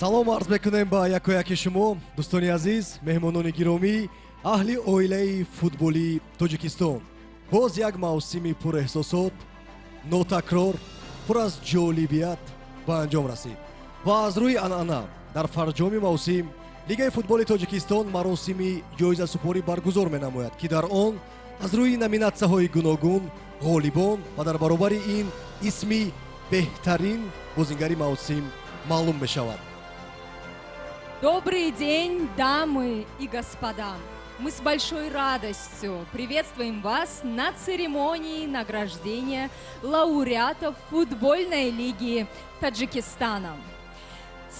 Салом арз мекунем ба якояки шумо, дӯстони азиз, меҳмонони гиромӣ, аҳли оилаи футболии Тоҷикистон. Боз як мавсими пурэҳсосот, нотакрор, пур аз ҷолибият ба анҷом расид. Ва аз рӯи анъана дар фарҷоми мавсим Лигаи футболи Тоҷикистон маросими ҷоизасупорӣ баргузор менамояд, ки дар он аз рӯи номинатсияҳои гуногун ғолибон ва дар баробари ин исми беҳтарин бозингари мавсим маълум мешавад. Добрый день, дамы и господа! Мы с большой радостью приветствуем вас на церемонии награждения лауреатов футбольной лиги Таджикистана.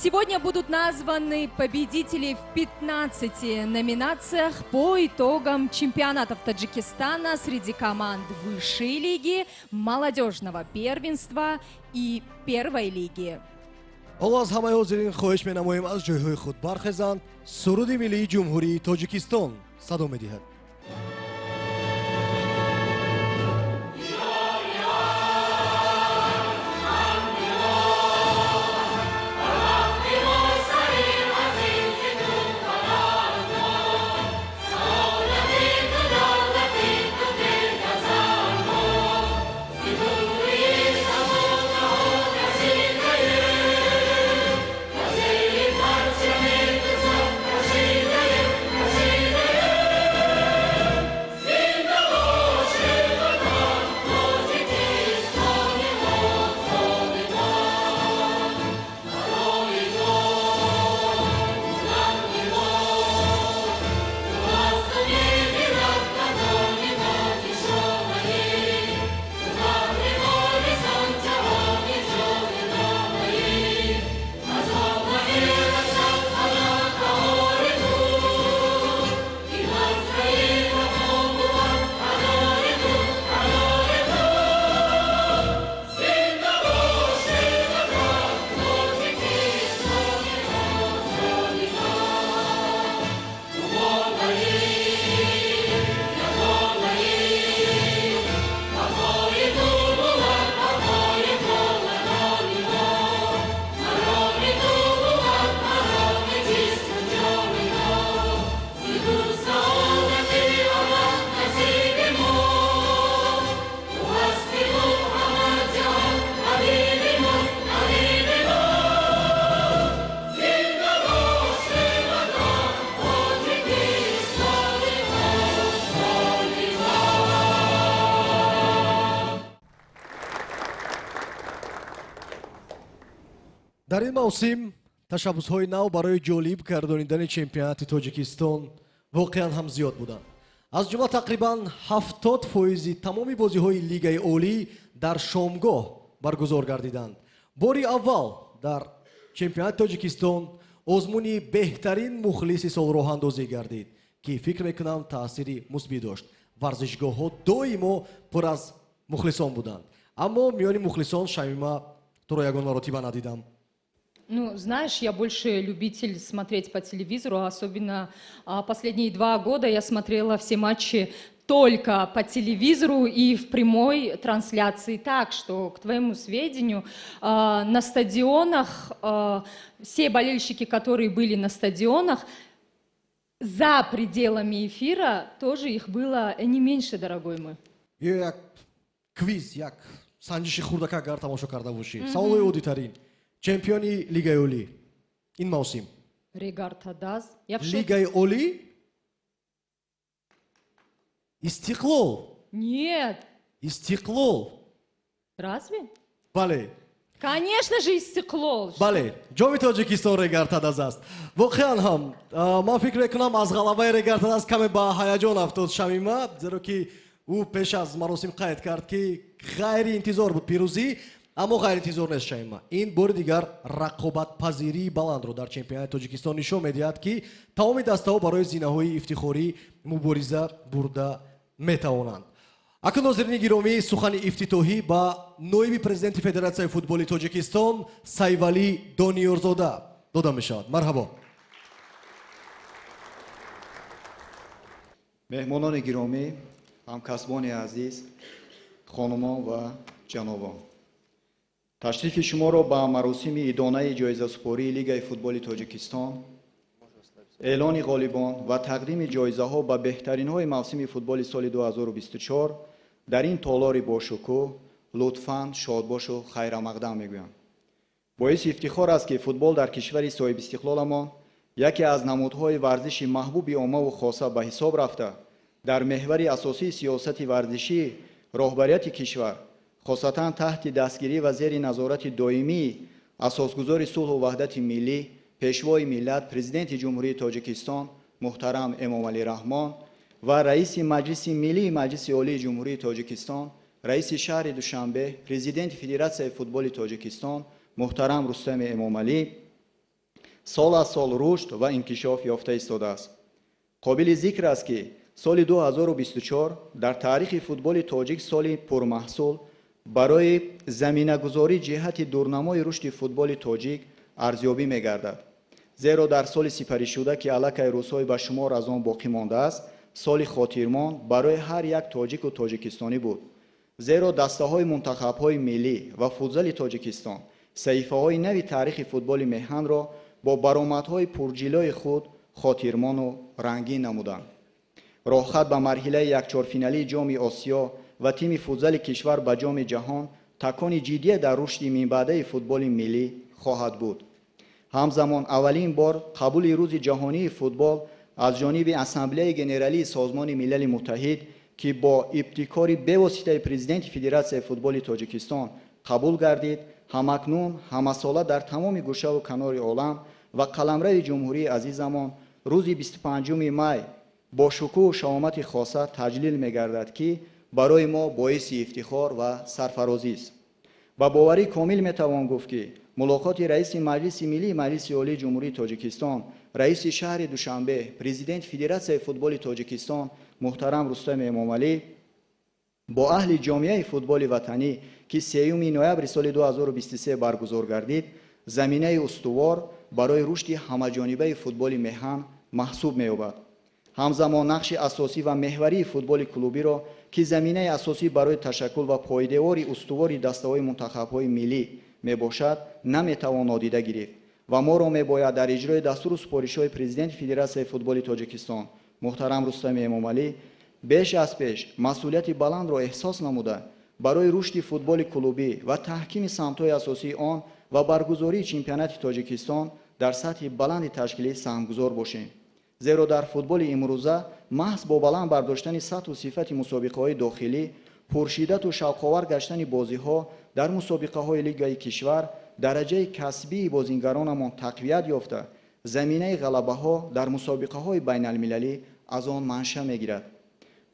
Сегодня будут названы победители в 15 номинациях по итогам чемпионатов Таджикистана среди команд высшей лиги, молодежного первенства и первой лиги. Ҳоло аз ҳамаи ҳозирин хоҳиш менамоем, аз ҷойҳои худ бархезанд. Суруди миллии Ҷумҳурии Тоҷикистон садо медиҳад. Дар ин мавсим ташаббусҳои нав барои ҷолиб гардонидани чемпионати Тоҷикистон воқеан ҳам зиёд буданд. Аз ҷумла тақрибан 70 фоизи тамоми бозиҳои Лигаи олӣ дар шомгоҳ баргузор гардиданд. Бори аввал дар чемпионати Тоҷикистон озмуни беҳтарин мухлиси сол роҳандозӣ гардид, ки фикр мекунам, таъсири мусбӣ дошт. Варзишгоҳҳо доимо пур аз мухлисон буданд, аммо миёни мухлисон, Шамима, туро ягон маротиба надидам. Ну, знаешь, я больше любитель смотреть по телевизору, особенно последние 2 года я смотрела все матчи только по телевизору и в прямой трансляции. Так что, к твоему сведению, на стадионах все болельщики, которые были на стадионах, за пределами эфира тоже их было не меньше, дорогой мой. Як квиз, як санҷиши хурдакак, агар тамошо карда бошӣ. Саволои оддитарин: чемпиони Лигаи олӣ ин мавсим? Регар-ТадАЗ. Я в шоке. Лигаи олӣ? Истиқлол. Нет. Истиқлол. Разве? Бале. Конечно же, Истиклол. Бале, ҷоми Тоҷикистон Регар-ТадАЗ аст. Воқеан ҳам ман фикр мекунам, аз ғалабаи Регар-ТадАЗ каме ба ҳаяҷон афтод Шамима, зеро ки ӯ пеш аз маросим қайд кард, ки ғайриинтизор буд пирӯзӣ. Аммо ғайриинтизор нест, Шамима. Ин бори дигар рақобатпазирии баландро дар чемпионати Тоҷикистон нишон медиҳад, ки тамоми дастаҳо барои зинаҳои ифтихорӣ мубориза бурда метавонанд. Акнун, ҳозирини гиромӣ, сухани ифтитоҳӣ ба ноиби президенти Федератсияи футболи Тоҷикистон Сайвалӣ Дониёрзода дода мешавад. Марҳабо. Меҳмонони гиромӣ, ҳамкасбони азиз, хонумон ва ҷанобон. Ташрифи шуморо ба маросими идонаи ҷоизасупории Лигаи футболи Тоҷикистон, эълони ғолибон ва тақдими ҷоизаҳо ба беҳтаринҳои мавсими футболи соли 2024 дар ин толори бошукӯҳ лутфан шодбошу хайрамақдам мегӯям. Боиси ифтихор аст, ки футбол дар кишвари соҳибистиқлоламон яке аз намудҳои варзиши маҳбуби оммаву хоса ба ҳисоб рафта, дар меҳвари асосии сиёсати варзишии роҳбарияти кишвар, хосатан таҳти дастгирӣ ва зери назорати доимии асосгузори сулҳу ваҳдати миллӣ, Пешвои миллат, Президенти Ҷумҳурии Тоҷикистон муҳтарам Эмомалӣ Раҳмон ва раиси Маҷлиси Миллии Маҷлиси Олии Ҷумҳурии Тоҷикистон, раиси шаҳри Душанбе, Президенти Федератсияи футболи Тоҷикистон муҳтарам Рустами Эмомалӣ сол аз сол рушд ва инкишоф ёфта истодааст. Қобили зикр аст, ки соли 2024 дар таърихи футболи тоҷик соли пурмаҳсул барои заминагузорӣ ҷиҳати дурнамои рушди футболи тоҷик арзёбӣ мегардад. Зеро дар соли сипаришуда, ки аллакай рӯзҳои ба шумор аз он боқӣ мондааст, соли хотирмон барои ҳар як тоҷику тоҷикистонӣ буд. Зеро дастаҳои мунтахабҳои миллӣ ва футзали Тоҷикистон саҳифаҳои нави таърихи футболи меҳанро бо баромадҳои пурҷилои худ хотирмону рангин намуданд. Роҳхат ба марҳилаи якчорфиналии Ҷоми Осиё ва тими футзали кишвар ба Ҷоми Ҷаҳон такони ҷиддие дар рушди минбаъдаи футболи миллӣ хоҳад буд. Ҳамзамон аввалин бор қабули Рӯзи ҷаҳонии футбол аз ҷониби Ассамблеяи Генералии Созмони Милали Муттаҳид, ки бо ибтикори бевоситаи Президенти Федератсияи футболи Тоҷикистон қабул гардид, ҳамакнун ҳамасола дар тамоми гӯшаву канори олам ва қаламрави ҷумҳурии азизамон рӯзи 25 май бо шукӯҳу шаҳомати хоса таҷлил мегардад, ки барои мо боиси ифтихор ва сарфарозист. Ба боварӣ комил метавон гуфт, ки мулоқоти раиси Маҷлиси Миллии Маҷлиси Олии Ҷумҳурии Тоҷикистон, раиси шаҳри Душанбе, Президенти Федератсияи футболи Тоҷикистон муҳтарам Рустами Эмомалӣ бо аҳли ҷомеаи футболи ватанӣ, ки 3 ноябри соли 2023 баргузор гардид, заминаи устувор барои рушди ҳамаҷонибаи футболи меҳан маҳсуб меёбад. Ҳамзамон нақши асосӣ ва меҳварии футболи клубиро, ки заминаи асосӣ барои ташаккул ва пойдевори устувори дастаҳои мунтахабҳои миллӣ мебошад, наметавон нодида гирифт ва моро мебояд дар иҷрои дастуру супоришҳои Президенти Федератсияи футболи Тоҷикистон муҳтарам Рустами Эмомалӣ беш аз пеш масъулияти баландро эҳсос намуда, барои рушди футболи клубӣ ва таҳкими самтҳои асосии он ва баргузории чемпионати Тоҷикистон дар сатҳи баланди ташкилӣ саҳмгузор бошем. Зеро дар футболи имрӯза маҳз бо баланд бардоштани сатҳу сифати мусобиқаҳои дохилӣ, пуршиддату шавқовар гаштани бозиҳо дар мусобиқаҳои лигаи кишвар, дараҷаи касбии бозингаронамон тақвият ёфта, заминаи ғалабаҳо дар мусобиқаҳои байналмилалӣ аз он манша мегирад.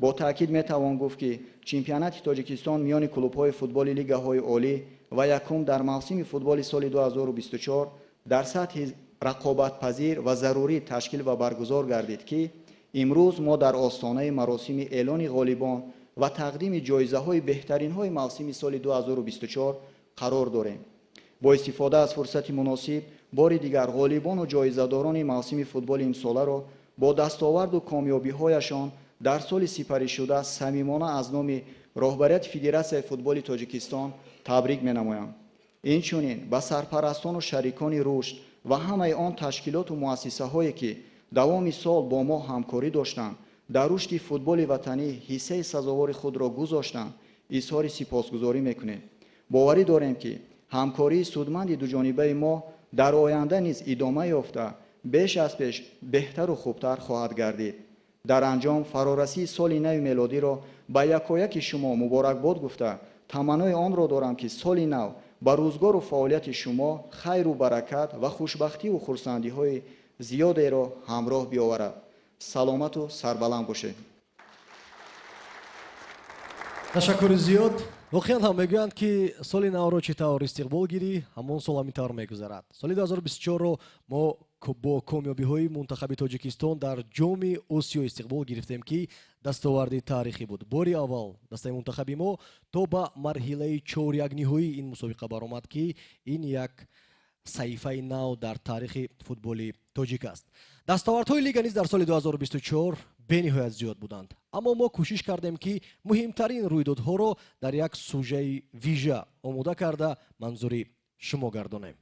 Бо таъкид метавон гуфт, ки чемпионати Тоҷикистон миёни клубҳои футболи лигаҳои олӣ ва якум дар мавсими футболи соли 2024 дар сатҳи рақобатпазир ва зарурӣ ташкил ва баргузор гардид, ки имрӯз мо дар остонаи маросими эълони ғолибон ва тақдими ҷоизаҳои беҳтаринҳои мавсими соли 2024 қарор дорем. Бо истифода аз фурсати муносиб бори дигар ғолибону ҷоизадорони мавсими футболи имсоларо бо дастоварду комёбиҳояшон дар соли сипаришуда самимона аз номи роҳбарияти Федератсияи футболи Тоҷикистон табрик менамоям. Инчунин ба сарпарастону шарикони рушд ва ҳамаи он ташкилоту муассисаҳое, ки давоми сол бо мо ҳамкорӣ доштанд, дар рушди футболи ватанӣ ҳиссаи сазовори худро гузоштанд, изҳори сипосгузорӣ мекунем. Боварӣ дорем, ки ҳамкории судманди дуҷонибаи мо дар оянда низ идома ёфта, беш аз пеш беҳтару хубтар хоҳад гардид. Дар анҷом фарорасии соли нави мелодиро ба якояки шумо муборакбод гуфта, таманнои онро дорам, ки соли нав ба рӯзгору фаъолияти шумо хайру баракат ва хушбахтиву хурсандиҳои зиёдеро ҳамроҳ биёварад. Саломату сарбаланд бошед. Ташаккури зиёд. Воқеан ҳам мегӯянд, ки соли навро чӣ тавр истиқбол гирӣ, ҳамон сол ҳамин тавр мегузарад. Соли 2024-ро мо бо комёбиҳои мунтахаби Тоҷикистон дар Ҷоми Осиё истиқбол гирифтем, ки дастоварди таърихӣ буд. Бори аввал дастаи мунтахаби мо то ба марҳилаи чорякниҳоии ин мусобиқа баромад, ки ин як саҳифаи нав дар таърихи футболи тоҷик аст. Дастовардҳои лига низ дар соли 2024 Бениҳоят зиёд буданд, аммо мо кӯшиш кардем, ки муҳимтарин рӯйдодҳоро дар як сужаи вижа омода карда манзури шумо гардонем.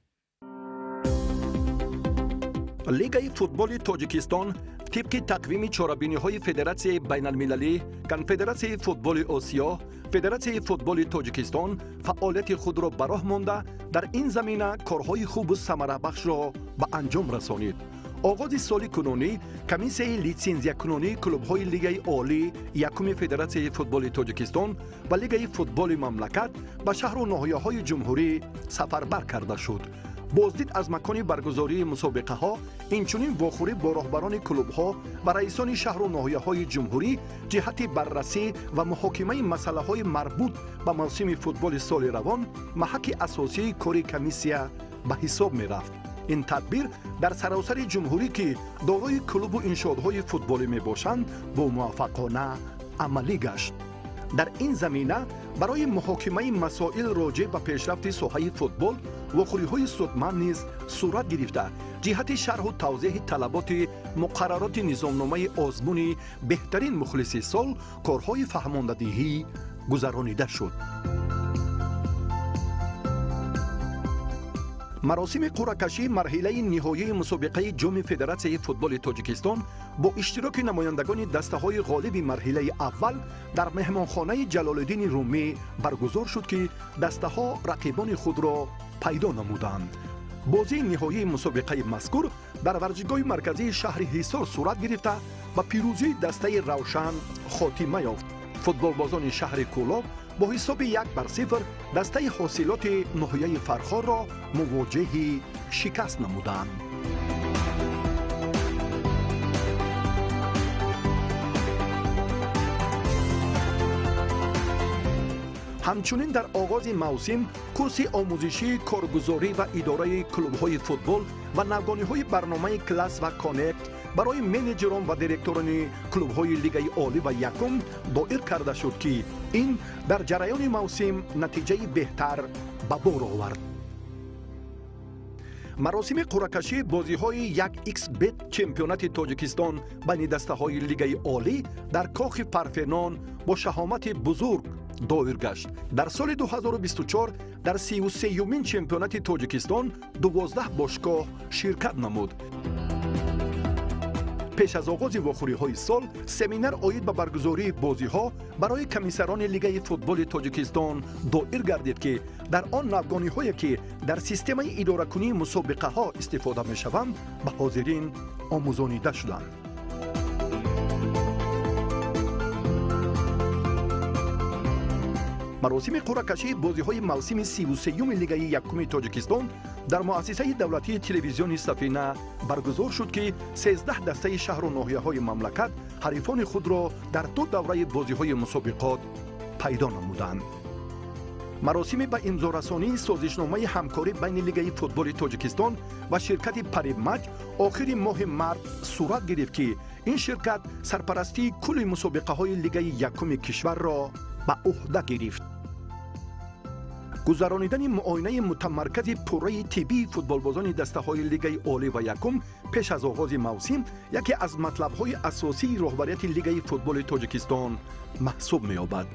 Лигаи футболи Тоҷикистон тибқи тақвими чорабиниҳои Федератсияи байналмилалӣ, Конфедератсияи футболи Осиё, Федератсияи футболи Тоҷикистон фаъолияти худро ба роҳ монда, дар ин замина корҳои хубу самарабахшро ба анҷом расонид. Оғози соли кунунӣ комиссияи литсензиякунонии клубҳои Лигаи олӣ якуми Федератсияи футболи Тоҷикистон ва Лигаи футболи мамлакат ба шаҳру ноҳияҳои ҷумҳурӣ сафарбар карда шуд. Боздид аз макони баргузории мусобиқаҳо, инчунин вохӯрӣ бо роҳбарони клубҳо ва раисони шаҳру ноҳияҳои ҷумҳурӣ ҷиҳати баррасӣ ва муҳокимаи масъалаҳои марбут ба мавсими футболи соли равон маҳаки асосии кори комиссия ба ҳисоб мерафт. Ин тадбир дар саросари ҷумҳурӣ, ки дорои клубу иншоотҳои футболӣ мебошанд, бомуваффақона амалӣ гашт. Дар ин замина барои муҳокимаи масоил роҷеъ ба пешрафти соҳаи футбол вохӯриҳои судманд низ сурат гирифта, ҷиҳати шарҳу тавзеҳи талаботи муқаррароти низомномаи озмуни беҳтарин мухлиси сол корҳои фаҳмондадиҳӣ гузаронида шуд. Маросими қуръакашии марҳилаи ниҳоии мусобиқаи Ҷоми Федератсияи футболи Тоҷикистон бо иштироки намояндагони дастаҳои ғолиби марҳилаи аввал дар меҳмонхонаи Ҷалолиддини Румӣ баргузор шуд, ки дастаҳо рақибони худро пайдо намуданд. Бозии ниҳоии мусобиқаи мазкур дар варзишгоҳи марказии шаҳри Ҳисор сурат гирифта, ба пирӯзии дастаи Равшан хотима ёфт. Футболбозони шаҳри Кӯлоб бо ҳисоби 1-0 дастаи ҳосилоти ноҳияи Фархорро мувоҷеҳи шикаст намуданд. Ҳамчунин дар оғози мавсим курси омӯзишии коргузорӣ ва идораи клубҳои футбол ва навгониҳои барномаи Класс ва Коннект барои менеҷерон ва директорони клубҳои Лигаи олӣ ва якум доир карда шуд, ки ин дар ҷараёни мавсим натиҷаи беҳтар ба бор овард. Маросими қуръакашии бозиҳои 1xBet чемпионати Тоҷикистон байни дастаҳои Лигаи олӣ дар кохи Парфенон бо шаҳомати бузург доир гашт. Дар соли 2024 дар 33-юмин чемпионати Тоҷикистон 12 бошгоҳ ширкат намуд. Пеш аз оғози вохӯриҳои сол семинар оид ба баргузории бозиҳо барои комиссарони Лигаи футболи Тоҷикистон доир гардид, ки дар он навгониҳое, ки дар системаи идоракунии мусобиқаҳо истифода мешаванд, ба ҳозирин омӯзонида шуданд. Маросими қуръакашии бозиҳои мавсими 33-юми Лигаи якуми Тоҷикистон дар муассисаи давлатии телевизиони Сафина баргузор шуд, ки 13 дастаи шаҳру ноҳияҳои мамлакат ҳарифони худро дар ду давраи бозиҳои мусобиқот пайдо намуданд. Маросими ба имзорасонии созишномаи ҳамкорӣ байни Лигаи футболи Тоҷикистон ва ширкати Паримаҷ охири моҳи март сурат гирифт, ки ин ширкат сарпарастии кулли мусобиқаҳои Лигаи якуми кишварро ба ӯҳда гирифт. Гузаронидани муоинаи мутамаркази пурраи тиббии футболбозони дастаҳои Лигаи олӣ ва якум пеш аз оғози мавсим яке аз матлабҳои асосии роҳбарияти Лигаи футболи Тоҷикистон маҳсуб меёбад.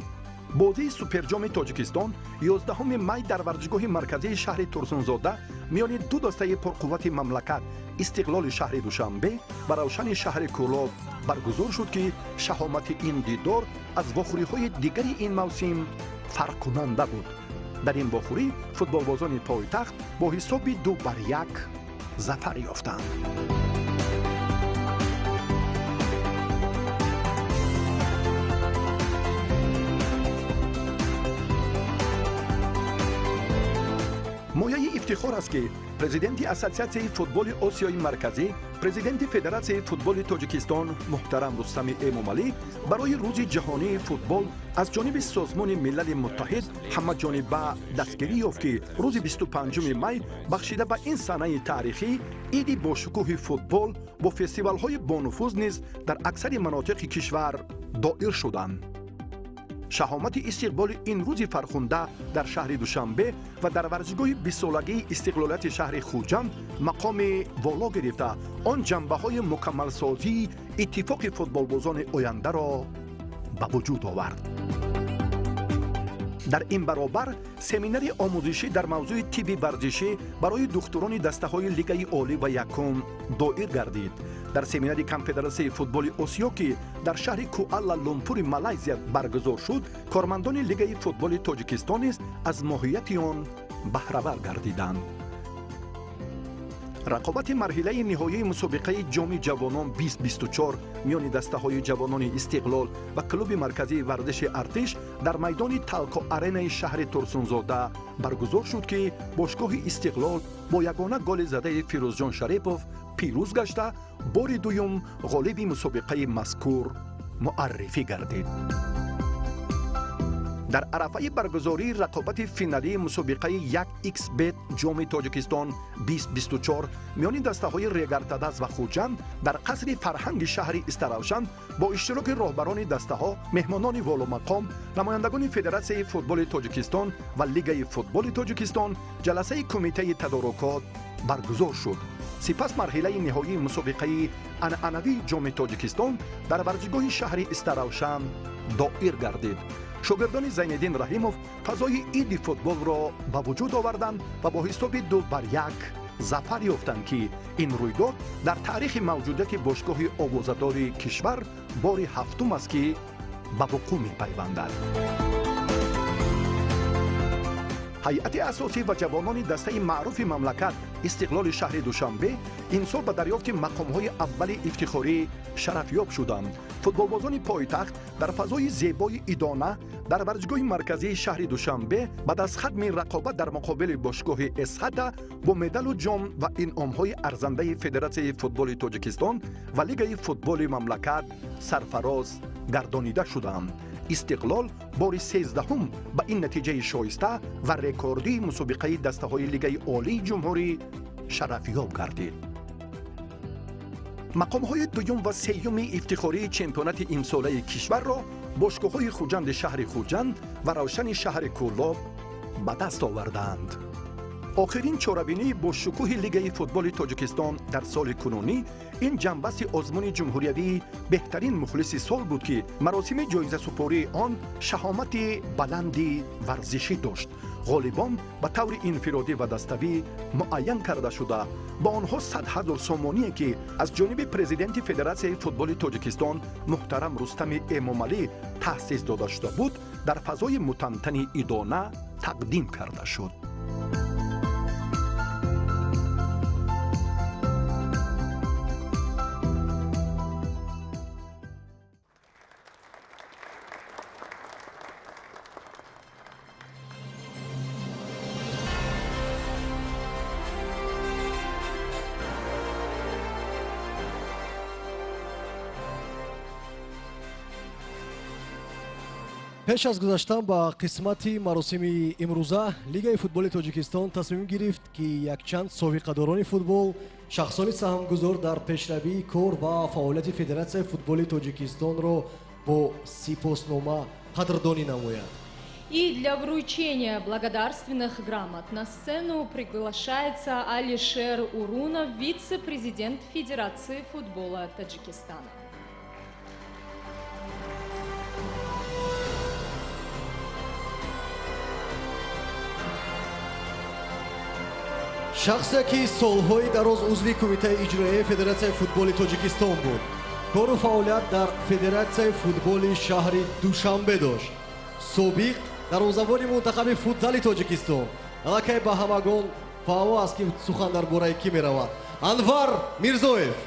Бозии Суперҷоми Тоҷикистон 11 май дар варзишгоҳи марказии шаҳри Турсунзода миёни ду дастаи пурқуввати мамлакат, Истиқлоли шаҳри Душанбе ва Равшани шаҳри Кӯлоб баргузор шуд, ки шаҳомати ин дидор аз вохӯриҳои дигари ин мавсим фарқкунанда буд. Дар ин вохӯрӣ футболбозони пойтахт бо ҳисоби 2-1 зафар ёфтанд. Мояи ифтихор аст, ки президенти Ассотсиатсияи футболи Осиёи Марказӣ, президенти Федератсияи футболи Тоҷикистон муҳтарам Рустами Эмомалӣ барои Рӯзи ҷаҳонии футбол аз ҷониби Созмони Милали Муттаҳид ҳамаҷониба дастгирӣ ёфт, ки рӯзи 25 май бахшида ба ин санаи таърихӣ иди бошукӯҳи футбол бо фестивалҳои бонуфуз низ дар аксари манотиқи кишвар доир шуданд. Шаҳомати истиқболи ин рӯзи фархунда дар шаҳри Душанбе ва дар варзишгоҳи бистсолагии истиқлолияти шаҳри Хуҷанд мақоми воло гирифта, он ҷанбаҳои мукаммалсозии иттифоқи футболбозони ояндаро ба вуҷуд овард. Дар ин баробар семинари омӯзишӣ дар мавзӯи тибби варзишӣ барои духтурони дастаҳои Лигаи олӣ ва якум доир гардид. Дар семинари Конфедератсияи футболи Осиё, ки дар шаҳри Куала Лумпури Малайзия баргузор шуд, кормандони Лигаи футболи Тоҷикистон низ аз моҳияти он баҳравар гардиданд. Рақобати марҳилаи ниҳоии мусобиқаи Ҷоми ҷавонон 2024 миёни дастаҳои ҷавонони Истиқлол ва клуби марказии варзиши Артиш дар майдони Талко Аренаи шаҳри Турсунзода баргузор шуд, ки бошгоҳи Истиқлол бо ягона голи задаи Фирӯзҷон Шарипов пирӯз гашта, бори дуюм ғолиби мусобиқаи мазкур муаррифӣ гардид. Дар арафаи баргузории рақобати финалии мусобиқаи 1xBet Ҷоми Тоҷикистон 2024 миёни дастаҳои Регартадаз ва Хуҷанд дар қасри фарҳанги шаҳри Истаравшан бо иштироки роҳбарони дастаҳо, меҳмонони воломақом, намояндагони Федератсияи футболи Тоҷикистон ва Лигаи футболи Тоҷикистон ҷаласаи кумитаи тадорукот баргузор шуд. Сипас марҳилаи ниҳоии мусобиқаи анъанавии Ҷоми Тоҷикистон дар варзишгоҳи шаҳри Истаравшан доир гардид. Шогирдони Зайниддин Раҳимов фазои иди футболро ба вуҷуд оварданд ва бо ҳисоби 2-1 зафар ёфтанд, ки ин рӯйдод дар таърихи мавҷудияти бошгоҳи овозадори кишвар бори ҳафтум аст, ки ба вуқӯъ мепайвандад. Ҳайати асосӣ ва ҷавонони дастаи маъруфи мамлакат Истиқлоли шаҳри Душанбе имсол ба дарёфти мақомҳои аввали ифтихорӣ шарафёб шуданд. Футболбозони пойтахт дар фазои зебои идона дар варзишгоҳи марказии шаҳри Душанбе баъд аз хатми рақобат дар муқобили бошгоҳи Эсхата бо медалу ҷом ва инъомҳои арзандаи Федератсияи футболи Тоҷикистон ва Лигаи футболи мамлакат сарфароз гардонида шуданд. Истиқлол бори 13-ум ба ин натиҷаи шоиста ва рекордии мусобиқаи дастаҳои Лигаи олии ҷумҳурӣ шарафёб гардид. Мақомҳои дуюм ва сеюми ифтихории чемпионати имсолаи кишварро бошгоҳҳои Хуҷанди шаҳри Хуҷанд ва Равшани шаҳри Кӯлоб ба даст овардаанд. Охирин чорабинии бо шукӯҳи Лигаи футболи Тоҷикистон дар соли кунунӣ ин ҷанбасти озмуни ҷумҳуриявии беҳтарин мухлиси сол буд, ки маросими ҷоизасупории он шаҳомати баланди варзишӣ дошт. Ғолибон ба таври инфиродӣ ва даставӣ муайян карда шуда, ба онҳо 100 000 сомоние, ки аз ҷониби президенти Федератсияи футболи Тоҷикистон муҳтарам Рустами Эмомалӣ таъсис дода шуда буд, дар фазои мутантани идона тақдим карда шуд. Пеш аз гузаштан ба қисмати маросими имрӯза, Лигаи футболи Тоҷикистон тасмим гирифт, ки якчанд собиқадорони футбол, шахсони саҳмгузор дар пешравии кор ва фаъолияти Федератсияи футболи Тоҷикистонро бо сипоснома қадрдонӣ намояд. И для вручения благодарственных грамот на сцену приглашается Алишер Урунов, вице-президент Федерации футбола Таджикистана. Шахсе, ки солҳои дароз узви кумитаи иҷроияи Федератсияи футболи Тоҷикистон буд, кору фаъолият дар Федератсияи футболи шаҳри Душанбе дошт, собиқ дарвозабони мунтахаби футзали Тоҷикистон, аллакай ба ҳамагон фаҳмо аст, ки сухан дар бораи кӣ меравад: Анвар Мирзоев.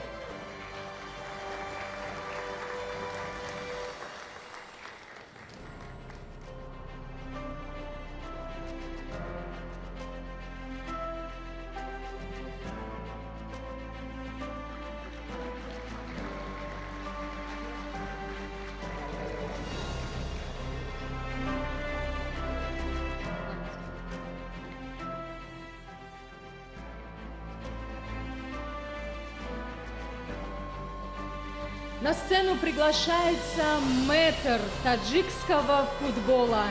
На сцену приглашается мэтр таджикского футбола,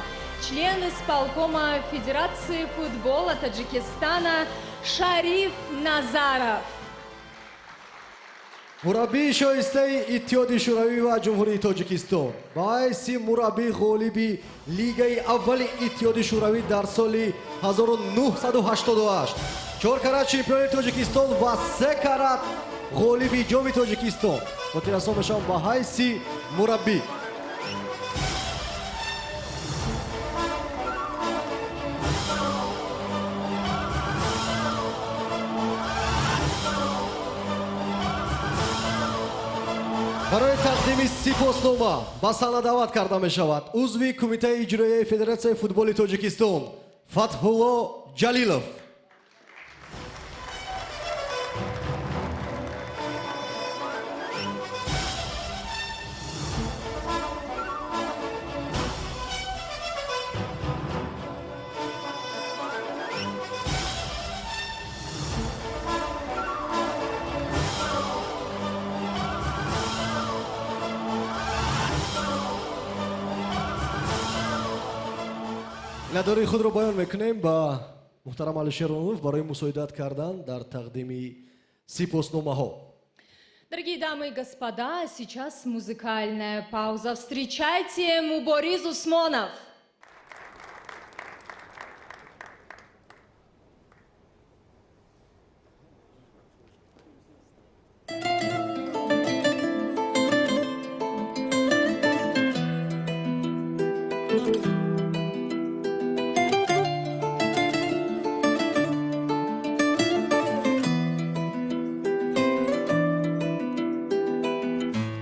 член исполкома Федерации футбола Таджикистана Шариф Назаров. Мураббии шоистаи Иттиҳоди Шӯравӣ ва Ҷумҳурии Тоҷикистон, ба ҳайси мураббии ғолиби Лигаи аввали Иттиҳоди Шӯравӣ дар соли 1988, чор карат чемпиони Тоҷикистон ва се карат ғолиби Ҷоми Тоҷикистон, хотиррасон мешавам, ба ҳайси мураббӣ. Барои тақдими сипоснома ба саҳна даъват карда мешавад узви Кумитаи иҷроияи Федератсияи футболи Тоҷикистон Фатҳулло Ҷалилов. Миннатдории худро баён мекунем ба муҳтарам Алишер Онуров барои мусоидат кардан дар тақдими сипосномаҳо. Дорогие дамы и господа, сейчас музыкальная пауза. Встречайте, Мубориз Усмонов.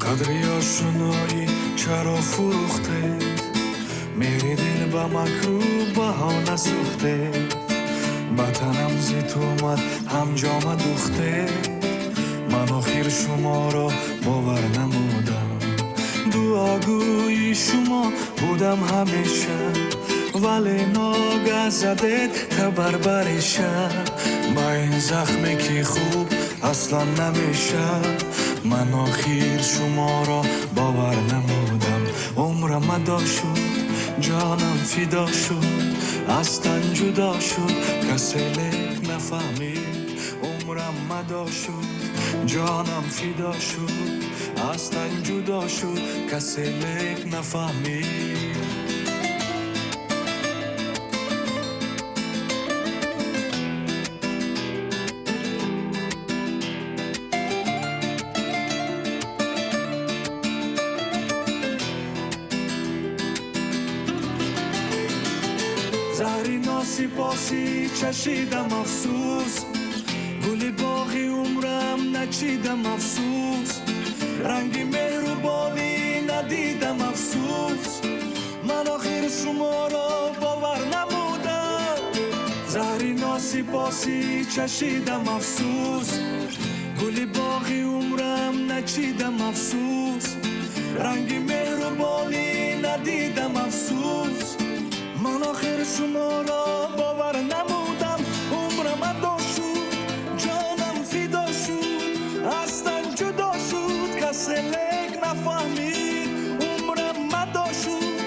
Қадри ошноӣ чаро фурӯхтед, меҳри дил ба макрӯҳ баҳона сӯхтед, ба танам зи тӯҳмат ҳамҷома духтед, ман охир шуморо бовар намудам, дуогӯи шумо будам ҳамеша, вале ногаҳ задед табар бареша, ба ин захме ки хуб аслан намеша, ман охир шуморо бовар намудам, умрам адо шуд, ҷонам фидо шуд, аз тан ҷудо шуд, касе лек нафаҳмид, умрам адо шуд, ҷонам фидо шуд, аз тан ҷудо шуд, касе лек нафаҳмид. Заҳри носипосӣ чашидам, афсӯс, гули боғи умрам начидам, афсӯс, ранги меҳрубонӣ надидам, афсӯс, ман охир шуморо бовар намудам, заҳри носипосӣ чашидам, афсӯс, гули боғи умрам начидам, афсӯс, ранги меҳрубонӣ надидам, афсӯс, ман охир шуморо бовар намудам, умрам адо шуд, ҷонам фидо шуд, аз тан ҷудо шуд, касе лек нафаҳмид, умрам адо шуд,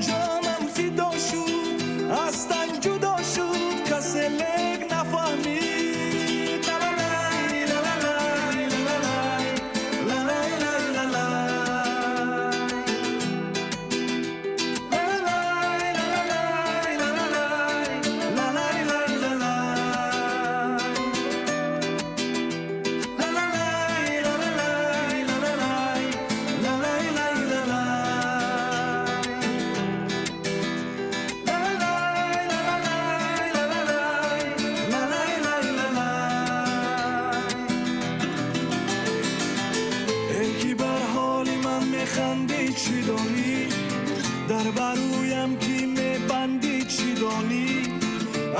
ҷонам фидо шуд, аз тан ҷудо шуд, касе лек нафаҳмид. Дар барӯям ки мебандӣ чӣ донӣ,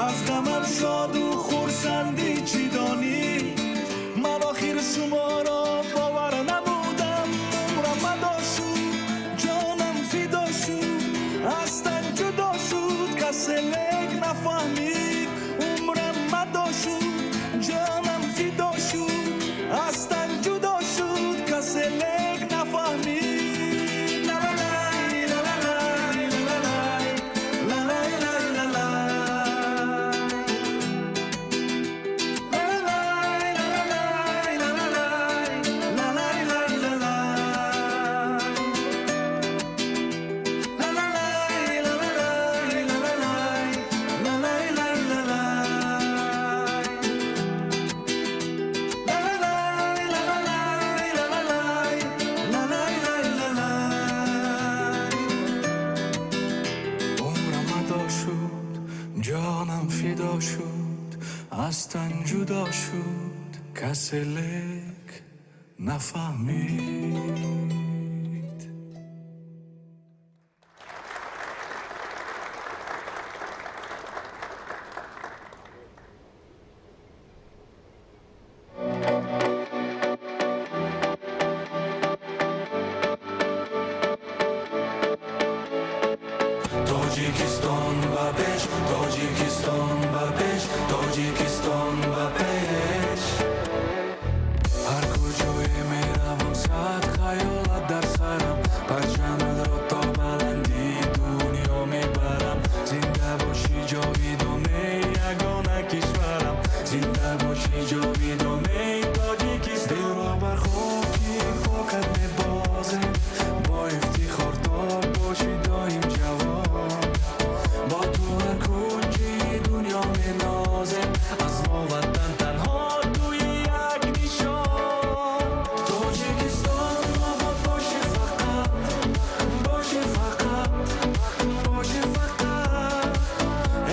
аз ғамам шоду хурсандӣ чӣ донӣ, ман охир шуморо бовар намудам, умрам адо шуд, ҷонам фидо шуд, аз тан ҷудо шуд, касе лек нафаҳмид, умрам адо шуд, ҷонам фидо шуд, аз тан ҷудо шуд, касе лек нафаҳмид. پیدا شد، از تن جدا شد، کس لک نفهمید. Тоҷикистон ба пеш, Тоҷикистон ба пеш, Тоҷикистон ба пеш. Ҳар куҷое меравам, сад хаёлат дар сарам, парчаматро то баландии дунё мебарам. Зинда бошӣ ҷовидон, эй ягона кишварам, зинда бошӣ ҷовидон, эй Тоҷикистон. Дилро бар хоки покат мебозем, бо ифтихор то бошӣ доим ҷавон. Бо ту ҳар кунҷи дунё менозем, аз мо ватан танҳо туи як нишон. Тоҷикистон обод бошӣ фақат, бошӣ фақат, бошӣ фақат.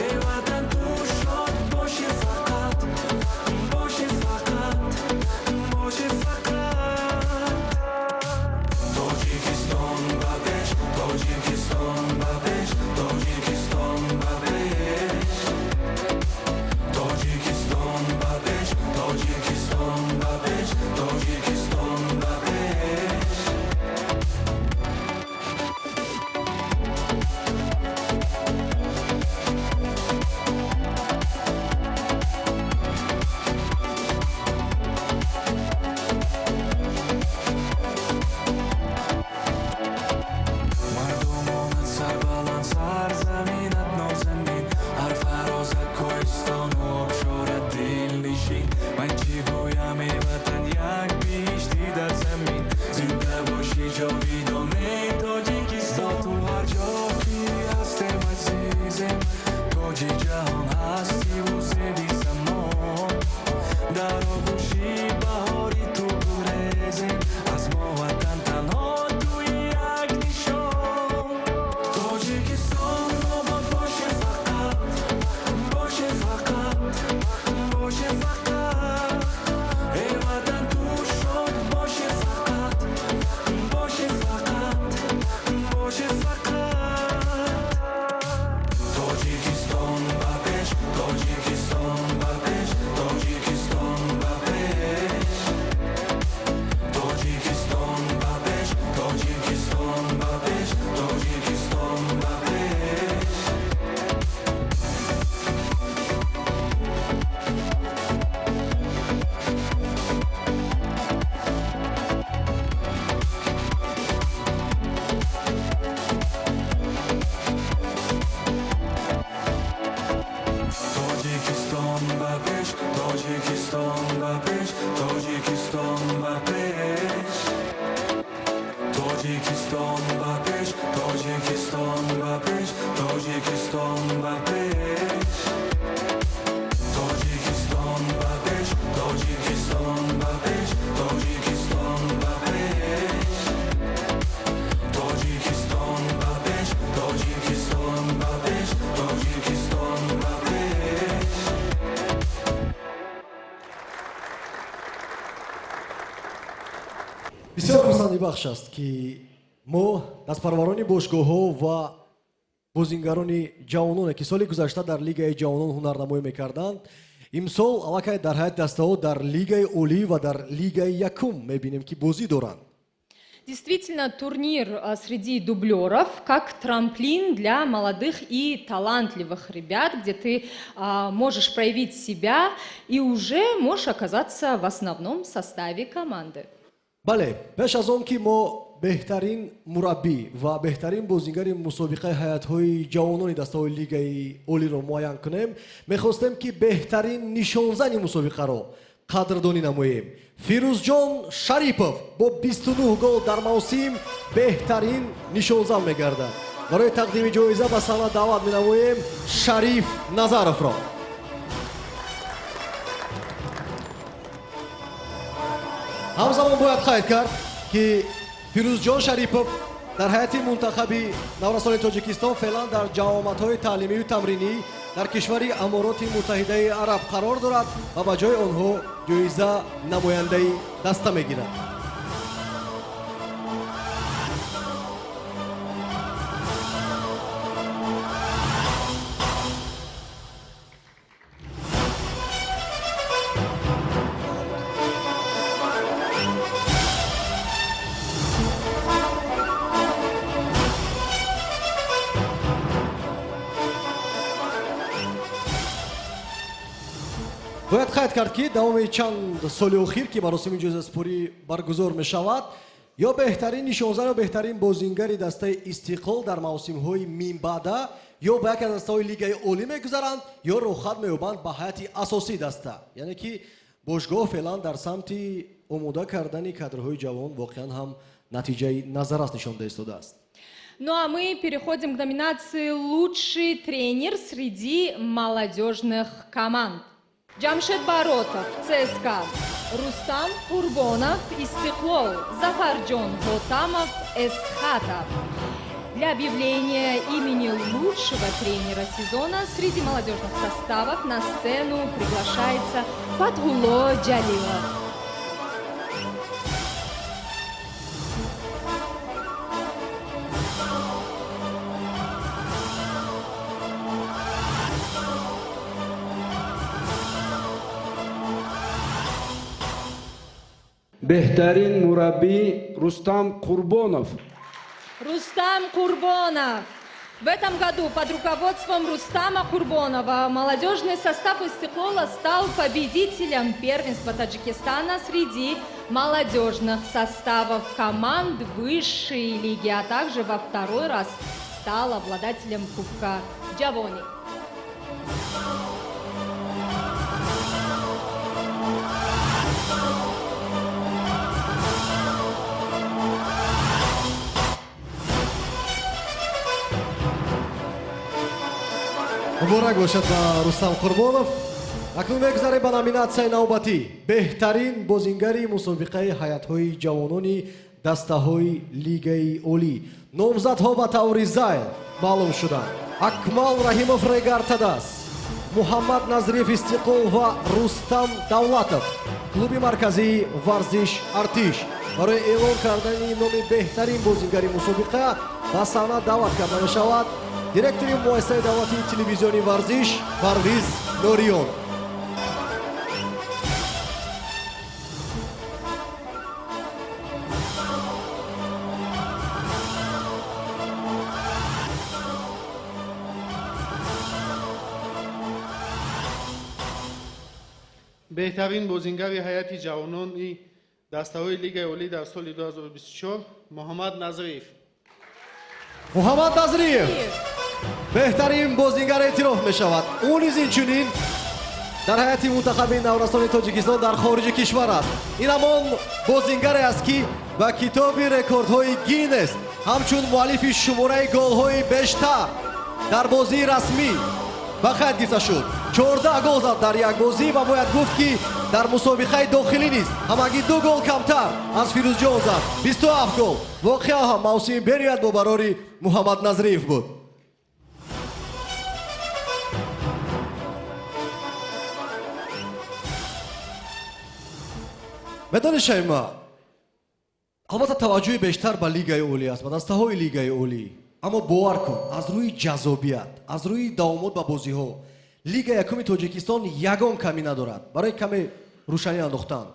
Эй ватан ту шод бошӣ фақат, бошӣ фақат, бошӣ фақат. Тоҷикистон ба пеш, Тоҷикистон ба пеш, Тоҷикистон ба пеш. Тоҷикистон ба пеш, Тоҷикистон ба пеш, Тоҷикистон ба пеш. Мардумонат сарбаланд, сарзаминат нозанин, ҳар фарозат кӯҳистону обшорат дилнишин. Ман чӣ гӯям, эй ватан, як биҳиштӣ дар замин. Зинда бошӣ ҷовидон, эй Тоҷикистон. Ту ҳар ҷо ки ҳастем азизем, тоҷи ҷаҳон ҳастиву зеби замон. Дар оғӯши баҳори ту гурезем, аз мо ватан танҳо туи як нишон. Тоҷикистон обод бошӣ фақат, бошӣ фақат, бошӣ фақат. Эй ватан ту шод бошӣ фақат, бошӣ фақат, бошӣ фақат. Тоҷикистон ба пеш, Тоҷикистон ба пеш, Тоҷикистон ба пеш. Тоҷикистон ба пеш, Тоҷикистон ба пеш, Тоҷикистон ба пеш. Тоҷикистон ба пеш, Тоҷикистон ба пеш, Тоҷикистон ба пеш. Тоҷикистон ба пеш, Тоҷикистон ба пеш, Тоҷикистон ба пеш. Тоҷикистон ба пеш, Тоҷикистон ба пеш, Тоҷикистон ба пеш. Тоҷикистон ба пеш, Тоҷикистон ба пеш, Тоҷикистон ба пеш. Бисёр хурсандибахш аст, ки мо дастпарварони бошгоҳҳо ва бозингарони ҷавононе, ки соли гузашта дар Лигаи ҷавонон ҳунарнамоӣ мекарданд, имсол аллакай дар ҳайати дастаҳо дар Лигаи олӣ ва дар Лигаи якум мебинем, ки бозӣ доранд. Действительно, турнир среди дублеров как трамплин для молодых и талантливых ребят, где ты можешь проявить себя и уже можешь оказаться в основном составе команды. Бале, пеш аз он ки мо беҳтарин мураббӣ ва беҳтарин бозингари мусобиқаи ҳайатҳои ҷавонони дастаҳои Лигаи олиро муайян кунем, мехостем, ки беҳтарин нишонзани мусобиқаро қадрдонӣ намоем. Фирӯзҷон Шарипов бо 29 гол дар мавсим беҳтарин нишонзан мегардад. Барои тақдими ҷоиза ба саҳна даъват менамоем Шариф Назаровро. Ҳамзамон бояд қайд кард, ки Фирӯзҷон Шарипов Дар ҳайати мунтахаби наврасони Тоҷикистон феълан дар ҷамъомадҳои таълимию тамринӣ дар кишвари Амороти Муттаҳидаи Араб қарор дорад ва ба ҷои онҳо ҷоиза намояндаи даста мегирад. Бояд қайд кард, ки давоми чанд соли охир, ки маросими ҷоизасупорӣ баргузор мешавад, ё беҳтарин нишонзан ё беҳтарин бозингари дастаи Истиқлол дар мавсимҳои минбаъда ё ба яке аз дастаҳои Лигаи Олӣ мегузаранд, ё роҳхат меёбанд ба ҳайати асосии даста. Яъне ки бошгоҳ феълан дар самти омода кардани кадрҳои ҷавон воқеан ҳам натиҷаи назаррас нишон дода истодааст. Ну а мы переходим к номинации «Лучший тренер среди молодежных команд». Джамшед Баротов, ЦСКА, Рустам Курбонов, Истиклол, Зафарджон Хотамов, Эсхата. Для объявления имени лучшего тренера сезона среди молодежных составов на сцену приглашается Фатхулло Джалилов. Беҳтарин мураббӣ Рустам Қурбонов. Рустам Курбонов. В этом году под руководством Рустама Курбонова молодежный состав Истиклола стал победителем первенства Таджикистана среди молодежных составов команд высшей лиги, а также во второй раз стал обладателем Кубка Джавони. Муборак бошад ба Рустам Қурбонов. Акнун мегузарем ба номинатсияи навбатӣ: беҳтарин бозингари мусобиқаи ҳайатҳои ҷавонони дастаҳои Лигаи Олӣ. Номзадҳо ба таври зайл маълум шуданд: Акмал Раҳимов, Регар-ТадАЗ, Муҳаммад Назриев, Истиқлол ва Рустам Давлатов, клуби марказии варзиш Артиш. Барои эълон кардани номи беҳтарин бозингари мусобиқа ба саҳна даъват карда мешавад директори муассисаи давлатии телевизиони варзиш Парвиз Нориён. Беҳтарин бозингари ҳайати ҷавонони дастаҳои Лигаи Олӣ дар соли 2024 Муҳаммад Назриев. Муҳаммад Назриев беҳтарин бозингар эътироф мешавад. Ӯ низ инчунин дар ҳайати мунтахаби наврасони Тоҷикистон дар хориҷи кишвар аст. Ин ҳамон бозингаре аст, ки ба китоби рекордҳои Гиннес ҳамчун муаллифи шумораи голҳои бештар дар бозии расмӣ ба қайд гирифта шуд. 14 гол зад дар як бозӣ ва бояд гуфт, ки дар мусобиқаи дохилӣ низ ҳамагӣ ду гол камтар аз Фирӯзҷон зад, 27 гол. Воқеан ҳам мавсими бениҳоят бобарори Муҳаммад Назриев буд. Медонӣ, Шайма, албатта, таваҷҷӯҳи бештар ба Лигаи Олӣ аст, ба дастаҳои Лигаи Олӣ, аммо бовар кун, аз рӯи ҷаззобият, аз рӯи давомот ба бозиҳо Лига якуми Тоҷикистон ягон камӣ надорад. Барои каме рӯшанӣ андохтан,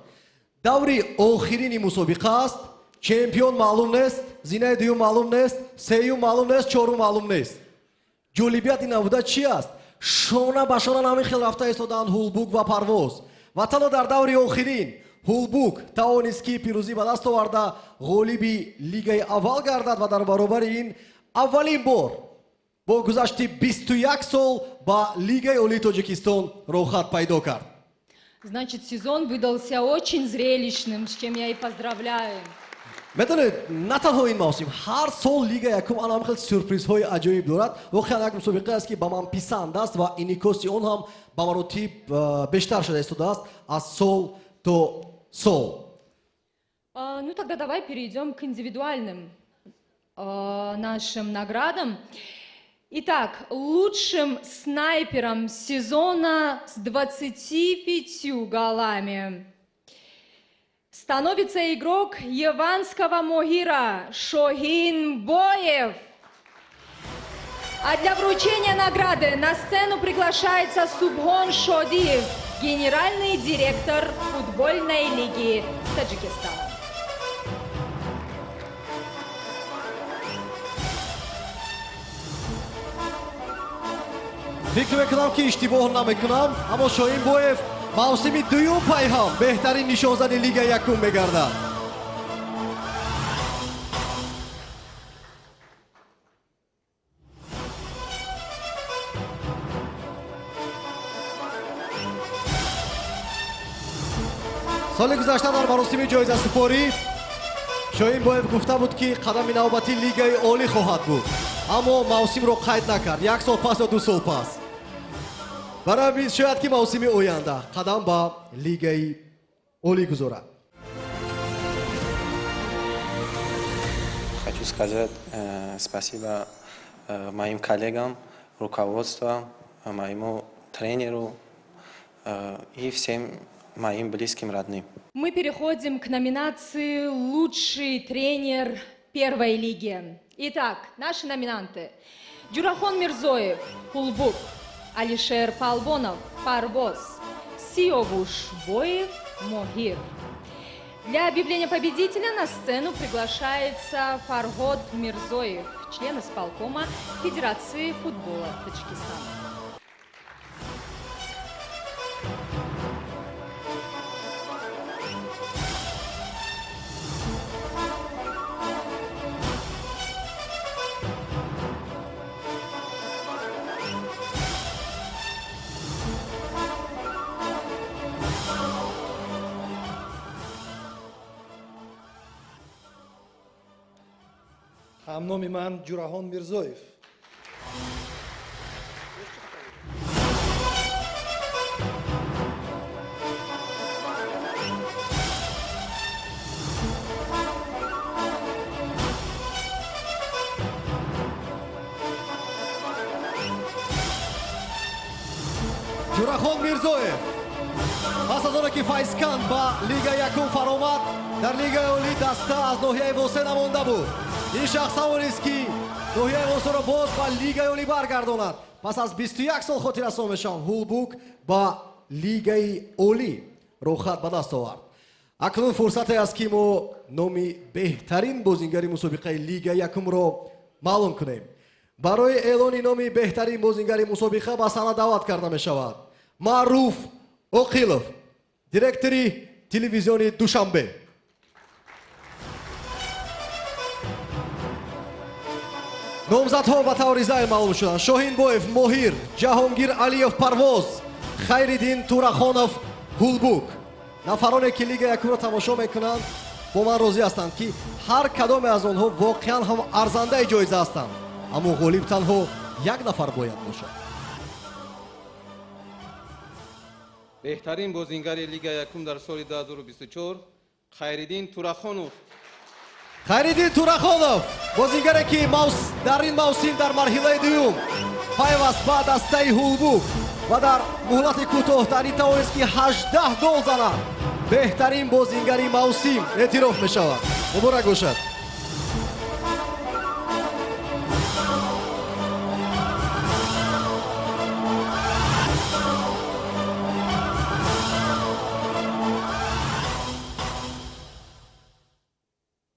даври охирини мусобиқа аст, чемпион маълум нест, зинаи дуюм маълум нест, сеюм маълум нест, чорум маълум нест. Ҷолибият ин набуда чи аст? Шона ба шона ҳамин хел рафта истодаанд Ҳулбук ва Парвоз ва танҳо дар даври охирин Ҳулбук тавонист, ки пирӯзӣ ба даст оварда, ғолиби лигаи аввал гардад ва дар баробари ин аввалин бор бо гузашти 21 сол ба Лигаи Олии Тоҷикистон роҳхат пайдо кард. Значит, сезон выдался очень зрелищным, с чем я и поздравляю. Медонед, на танҳо ин мавсим, ҳар сол Лига якум ана хел сюрпризҳои аҷоиб дорад. Воқеан як мусобиқа аст, ки ба ман писанд аст ва инъикоси он ҳам ба маротиб бештар шуда истодааст аз сол то сол. Ну тогда давай перейдем к индивидуальным нашим наградам. Итак, лучшим снайпером сезона с 25 голами становится игрок Яванского Мохира Шохин Боев. А для вручения награды на сцену приглашается Субхон Шодиев, генеральный директор футбольной лиги Таджикистана. Фикр мекунам, ки иштибоҳ намекунам, аммо Шоҳин Боев мавсими дуюм пайҳам беҳтарин нишонзани Лигаи якум мегардад. Соли гузашта дар маросими ҷоизасупорӣ Шоҳин Боев гуфта буд, ки қадами навбатӣ Лигаи Олӣ хоҳад буд, аммо мавсимро қайд накард, як сол пас ё 2 сол пас. Барои ҳамин шояд, ки мавсими оянда қадам ба Лигаи Олӣ гузорад. Хочу сказать спасибо моим коллегам, руководству, моему тренеру и всем моим близким, родным. Мы переходим к номинации «Лучший тренер первой лиги». Итак, наши номинанты. Джурахон Мирзоев, Хулбук, Алишер Палбонов, Парвоз, Сиовуш Боев, Мохир. Для объявления победителя на сцену приглашается Фарход Мирзоев, член исполкома Федерации футбола Таджикистана. Ҳамноми ман Ҷураҳон Мирзоев. Ҷурахон Мирзоев пас аз оне ки Файзканд ба Лигаи якум фаромад, дар Лигаи Олӣ даста аз ноҳияи Восе намонда буд. Ин шахс тавонист, ки ноҳияи Восеро боз ба Лигаи Олӣ баргардонад. Пас аз 21 сол, хотиррасон мешавам, Ҳулбук ба Лигаи Олӣ роҳхат ба даст овард. Акнун фурсате аст, ки мо номи беҳтарин бозингари мусобиқаи Лигаи якумро маълум кунем. Барои эълони номи беҳтарин бозингари мусобиқа ба саҳна даъват карда мешавад Маъруф Оқилов, директори телевизиони Душанбе. Номзадҳо ба таври зайл маълум шуданд: Шоҳин Боев, Моҳир, Ҷаҳонгир Алиев, Парвоз, Хайриддин Турахонов, Ҳулбук. Нафароне, ки Лига якумро тамошо мекунанд, бо ман розӣ ҳастанд, ки ҳар кадоме аз онҳо воқеан ҳам арзандаи ҷоиза ҳастанд, аммо ғолиб танҳо як нафар бояд бошад. Беҳтарин бозингари Лига якум дар соли 2024 Хайриддин Турахонов. Хайриддин Турахонов, бозингаре, ки дар ин мавсим дар марҳилаи дуюм пайваст ба дастаи Ҳулбук ва дар муҳлати кӯтоҳтарин тавонист, ки 18 гол занад, беҳтарин бозингари мавсим эътироф мешавад. Муборак бошад!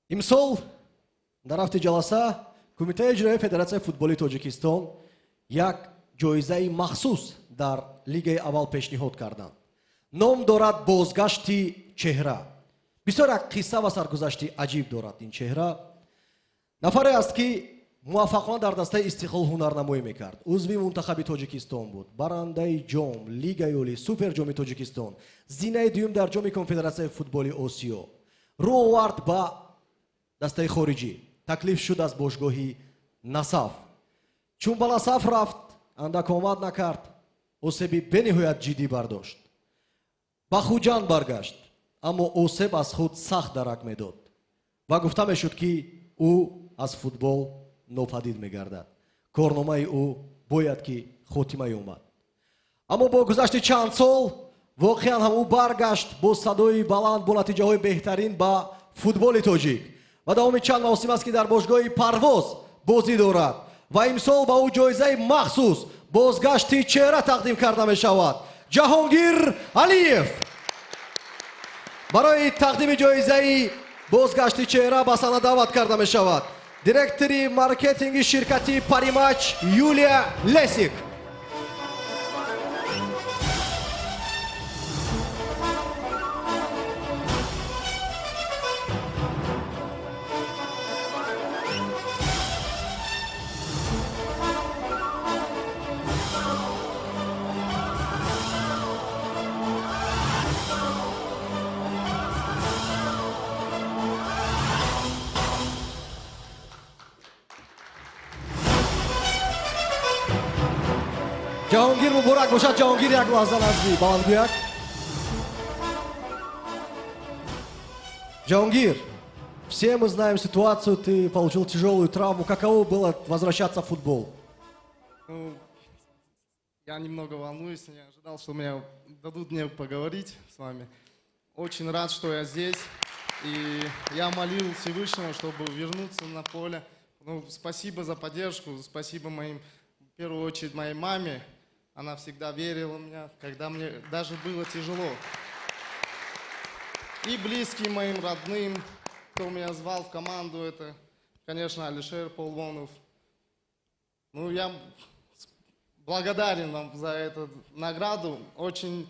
Имсол дар рафти ҷаласа Кумитаи иҷроияи Федератсияи футболи Тоҷикистон як ҷоизаи махсус дар лигаи аввал пешниҳод карданд. Ном дорад «Бозгашти чеҳра». Бисёр як қисса ва саргузашти аҷиб дорад ин чеҳра. Нафаре аст, ки муваффақона дар дастаи Истиқлол ҳунарнамоӣ мекард, узви мунтахаби Тоҷикистон буд, барандаи ҷом, Лигаи Олӣ, Суперҷоми Тоҷикистон, зинаи дуюм дар Ҷоми Конфедератсияи футболи Осиё. Рӯ овард ба дастаи хориҷӣ, таклиф шуд аз бошгоҳи Насаф. Чун ба Насаф рафт, андак омад накард, осеби бениҳоят ҷиддӣ бардошт. Ба Хуҷанд баргашт, аммо осеб аз худ сахт дарак медод ва гуфта мешуд, ки ӯ аз футбол нопадид мегардад. Корномаи ӯ бояд ки хотима ёбад. Аммо бо гузашти чанд сол воқеан ҳам ӯ баргашт бо садои баланд, бо натиҷаҳои беҳтарин ба футболи тоҷик ва давоми чанд мавсим аст, ки дар бошгоҳи Парвоз бозӣ дорад ва имсол ба ӯ ҷоизаи махсус бозгашти чеҳра тақдим карда мешавад. Ҷаҳонгир Алиев барои тақдими ҷоизаи бозгашти чеҳра ба саҳна даъват карда мешавад директори маркетинги ширкати Паримач Юлия Лесик. Ҷаҳонгир, муборак бошад. Ҷаҳонгир, як лаҳза назди баландгӯяк. Джахонгир, все мы знаем ситуацию, ты получил тяжелую травму. Каково было возвращаться в футбол? Ну, я немного волнуюсь, не ожидал, что меня дадут мне поговорить с вами. Очень рад, что я здесь. И я молил Всевышнего, чтобы вернуться на поле. Ну, спасибо за поддержку, спасибо моим, в первую очередь, моей маме. Она всегда верила в меня, когда мне даже было тяжело. И близким моим родным, кто меня звал в команду, это, конечно, Алишер Полвонов. Ну, я благодарен вам за эту награду. Очень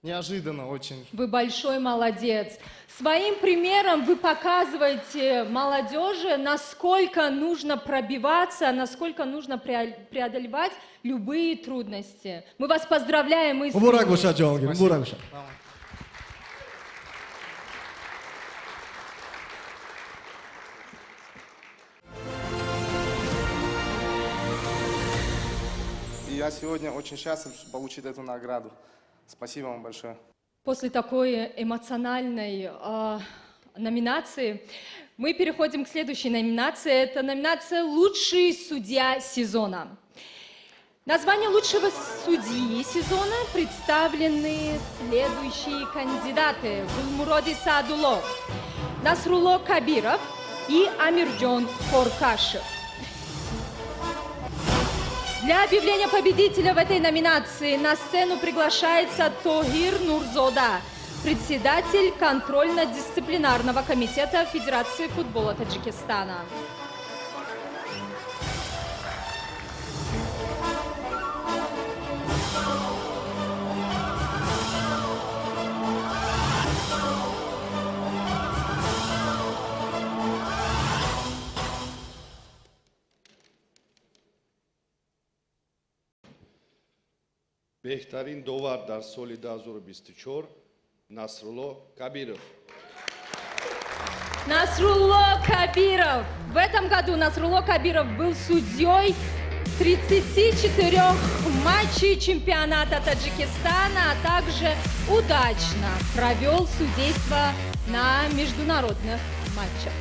неожиданно, очень. Вы большой молодец. Своим примером вы показываете молодежи, насколько нужно пробиваться, насколько нужно преодолевать любые трудности. Мы вас поздравляем. Муборак бошад, Ҷаҳонгир, муборак бошад. И я сегодня очень счастлив получить эту награду. Спасибо вам большое. После такой эмоциональной номинации мы переходим к следующей номинации. Это номинация «Лучший судья сезона». Название лучшего судьи сезона представлены следующие кандидаты: Гулмуроди Саадулло, Насрулло Кабиров и Амирджон Хоркашев. Для объявления победителя в этой номинации на сцену приглашается Тохир Нурзода, председатель контрольно-дисциплинарного комитета Федерации футбола Таджикистана. Беҳтарин довар дар соли 2024 Насрулло Кабиров. Насрулло Кабиров. В этом году Насрулло Кабиров был судьей 34 матчей чемпионата Таджикистана, а также удачно провел судейство на международных матчах.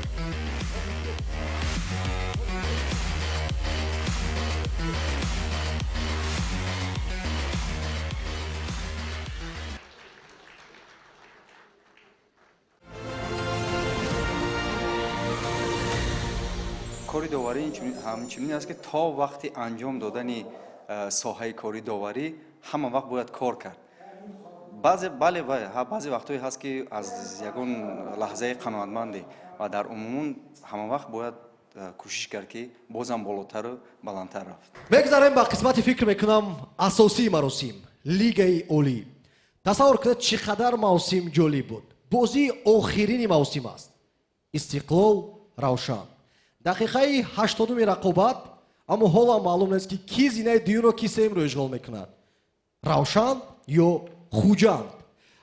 Кори доварӣ ҳамчунин аст, ки то вақти анҷом додани соҳаи кори доварӣ ҳама вақт бояд кор кард. Баъзе бале, баъзе вақтҳое ҳаст, ки аз ягон лаҳзаи қаноатмандӣ ва дар умуман ҳама вақт бояд кӯшиш кард, ки бозам болотару баландтар рафт. Мегузарем ба қисмати, фикр мекунам, асосии маросим, Лигаи Олӣ. Тасаввур кунед, чӣ қадар мавсим ҷолиб буд. Бозии охирини мавсим аст. Истиқлол, Равшан. Дақиқаи 80-уми рақобат, аммо ҳоло маълум нест, ки ки зинаи дуюмро, ки сеюмро ишғол мекунад, Равшан ё Хуҷанд.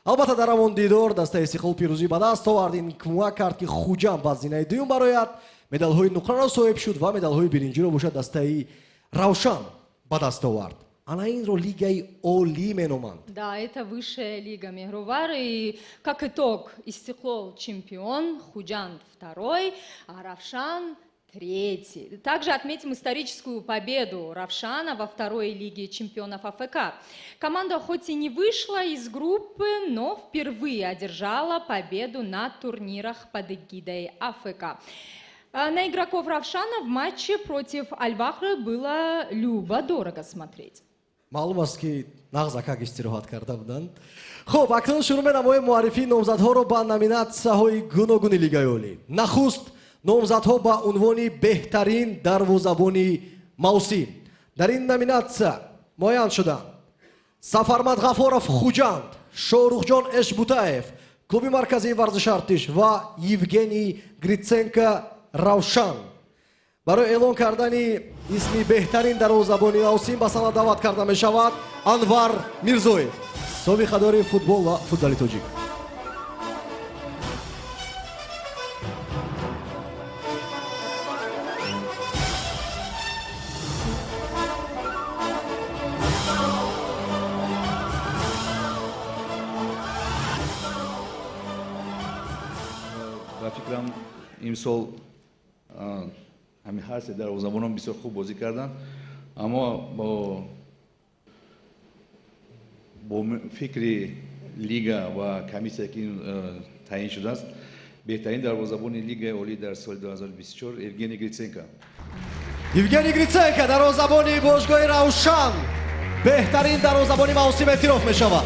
Албатта, дар ҳамон дидор дастаи Истиқлол пирӯзӣ ба даст овард. Ин кӯмак кард, ки Хуҷанд ба зинаи дуюм барояд, медалҳои нуқраро соҳиб шуд ва медалҳои биринҷиро бошад дастаи Равшан ба даст овард. Ана инро Лигаи Олӣ меноманд. Да, это высшая лига, Меҳрувар. И как итог, Истиқлол чемпион, Худжанд второй, а Равшан Третий. Также отметим историческую победу Равшана во второй лиге чемпионов АФК. Команда хоть и не вышла из группы, но впервые одержала победу на турнирах под эгидой АФК. На игроков Равшана в матче против Аль-Вахры было любо-дорого смотреть. Маълум аст, ки нағз акак истироҳат карда буданд. Хуб, акнун шурӯъ менамоем муаррифии номзадҳоро ба номинатсияҳои гуногуни Лигаи Олӣ. Нахуст номзадҳо ба унвони беҳтарин дарвозабони мавсим. Дар ин номинатсия муайян шуданд: Сафармад Ғафоров, Хуҷанд, Шоҳрухҷон Эшбутаев, клуби марказии варзиши Артиш, ва Евгений Гриценко, Равшан. Барои эълон кардани исми беҳтарин дарвозабони мавсим ба саҳна даъват карда мешавад Анвар Мирзоев, собиқадори футбол ва футзали тоҷик. Ба фикрам, имсол ҳамин ҳар се дарвозабонон бисёр хуб бозӣ карданд, аммо бо фикри лига ва комиссия, ки таъин шудааст, беҳтарин дарвозабони Лигаи Олӣ дар соли 2024 Евгений Гриценко. Евгений Гриценко, дарвозабони бошгоҳи Равшан, беҳтарин дарвозабони мавсим эътироф мешавад.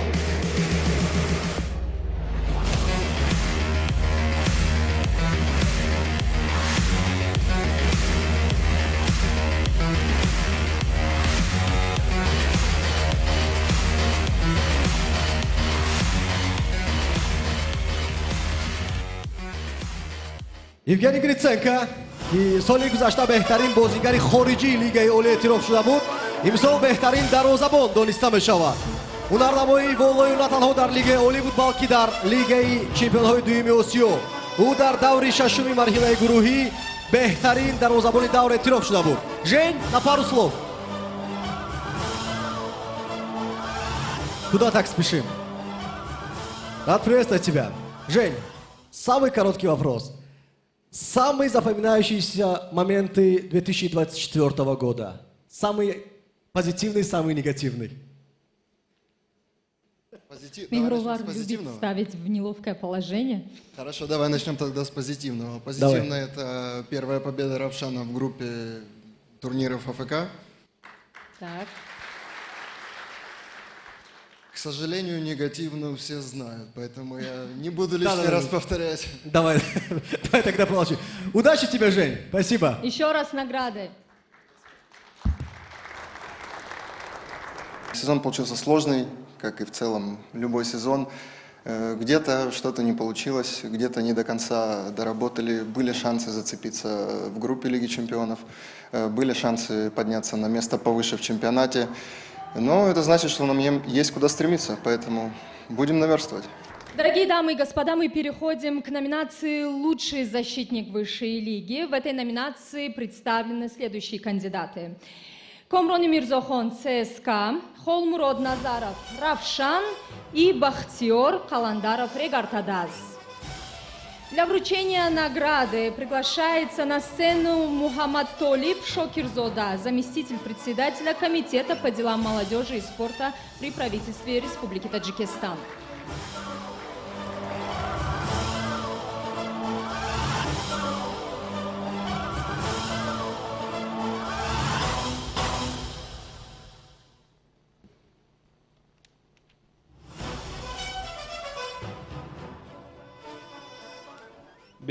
Евгений Гриценко, ки соли гузашта беҳтарин бозигари хориҷии Лигаи Олӣ эътироф шуда буд, имсол беҳтарин дарвозабон дониста мешавад. Ҳунарнамоии волою на танҳо дар Лигаи Олӣ буд, балки дар Лигаи чемпионҳои дуюми Осиё. Ӯ дар даври шашуми марҳилаи гурӯҳӣ беҳтарин дарвозабони давр эътироф шуда буд. Жень, на пару слов. Куда так спешим? Рад приветствовать тебя. Жень, самый короткий вопрос. Самые запоминающиеся моменты 2024 года. Самый позитивный, самый негативный. Меҳровар любит ставить в неловкое положение. Хорошо, давай начнем тогда с позитивного. Позитивное — это первая победа Равшана в группе турниров АФК. Так. К сожалению, негативную все знают, поэтому я не буду лишний раз повторять. Давай, давай тогда помолчи. Удачи тебе, Жень. Спасибо. Еще раз награды. Сезон получился сложный, как и в целом любой сезон. Где-то что-то не получилось, где-то не до конца доработали. Были шансы зацепиться в группе Лиги чемпионов, были шансы подняться на место повыше в чемпионате. Но это значит, что нам есть куда стремиться, поэтому будем наверстывать. Дорогие дамы и господа, мы переходим к номинации «Лучший защитник высшей лиги». В этой номинации представлены следующие кандидаты. Комрони Мирзохон, ЦСКА, Холмурод Назаров, Равшан, и Бахтиёр Каландаров, Регар-ТадАЗ. Для вручения награды приглашается на сцену Мухаммад Толиб Шокирзода, заместитель председателя Комитета по делам молодежи и спорта при правительстве Республики Таджикистан.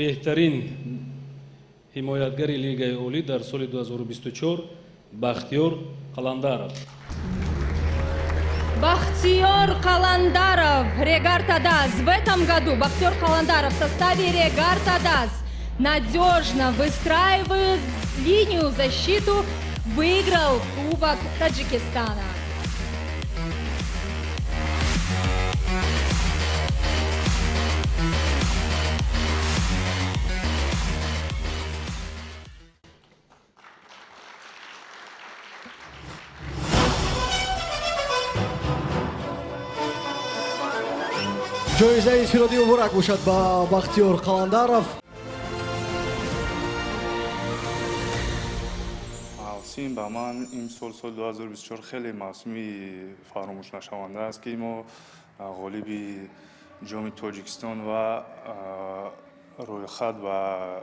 Беҳтарин ҳимоятгари Лигаи Олӣ дар соли 2024 Бахтиёр Қаландаров. Бахтиёр Қаландаров, Регар-ТадАЗ. В этом году Бахтиёр Қаландаров в составе Регар-ТадАЗ надежно выстраивает линию защиту, выиграл Кубок Таджикистана. Ҷоизаи инфиродӣ муборак бошад ба Бахтиёр Қаландаров. Мавсим ба ман имсол соли 2024 хеле мавсими фаромӯшнашаванда аст, ки мо ғолиби ҷоми Тоҷикистон ва рӯйхат ба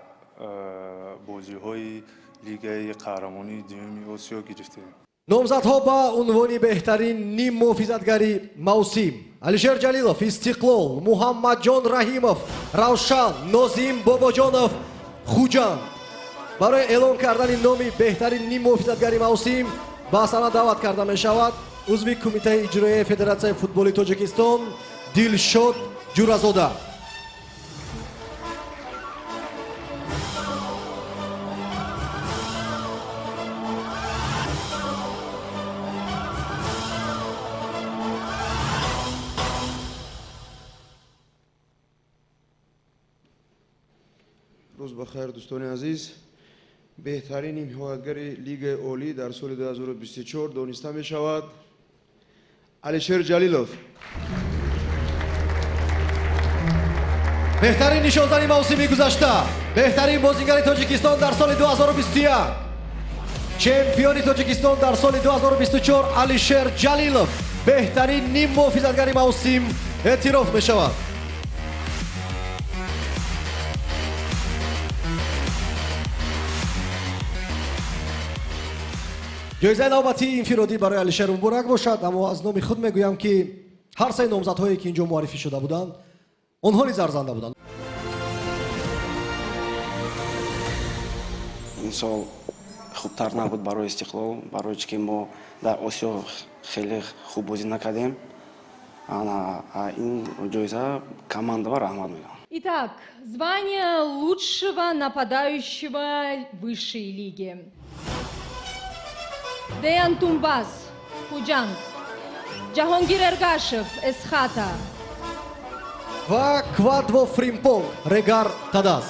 бозиҳои Лигаи қаҳрамонии дуюми Осиё гирифтем. Номзадҳо ба унвони беҳтарин ниммуҳофизатгари мавсим: Алишер Ҷалилов, Истиқлол, Муҳаммадҷон Раҳимов, Равшан, Нозим Бобоҷонов, Хуҷанд. Барои эълон кардани номи беҳтарин ниммуҳофизатгари мавсим ба саҳна даъват карда мешавад узви Кумитаи иҷроияи Федератсияи футболи Тоҷикистон Дилшод Ҷуразода. Рӯз ба хайр, дӯстони азиз. Беҳтарин ҳимоятгари Лигаи Олӣ дар соли 2024 дониста мешавад Алишер Ҷалилов. Беҳтарин нишонзани мавсими гузашта, беҳтарин бозигари Тоҷикистон дар соли 2021, чемпиони Тоҷикистон дар соли 2024 Алишер Ҷалилов беҳтарин ниммуҳофизатгари мавсим эътироф мешавад. Ҷоизаи навбатии инфиродӣ барои Алишер муборак бошад, аммо аз номи худ мегӯям, ки ҳар саи номзадҳое, ки инҷо муаррифӣ шуда буданд, онҳо низ арзанда буданд. Имсол хубтар набуд барои Истиқлол, барои чӣ ки мо дар Осиё хеле хуб бозӣ накардем. Ин ҷоиза командаба раҳмат мегӯям. Итак, звание лучшего нападающего высшей лиги. Деян Тумбаз, Худжанд, Джахонгир Эргашев, Эсхата. Ва Квадво Фримпонг, Регар Тадаз.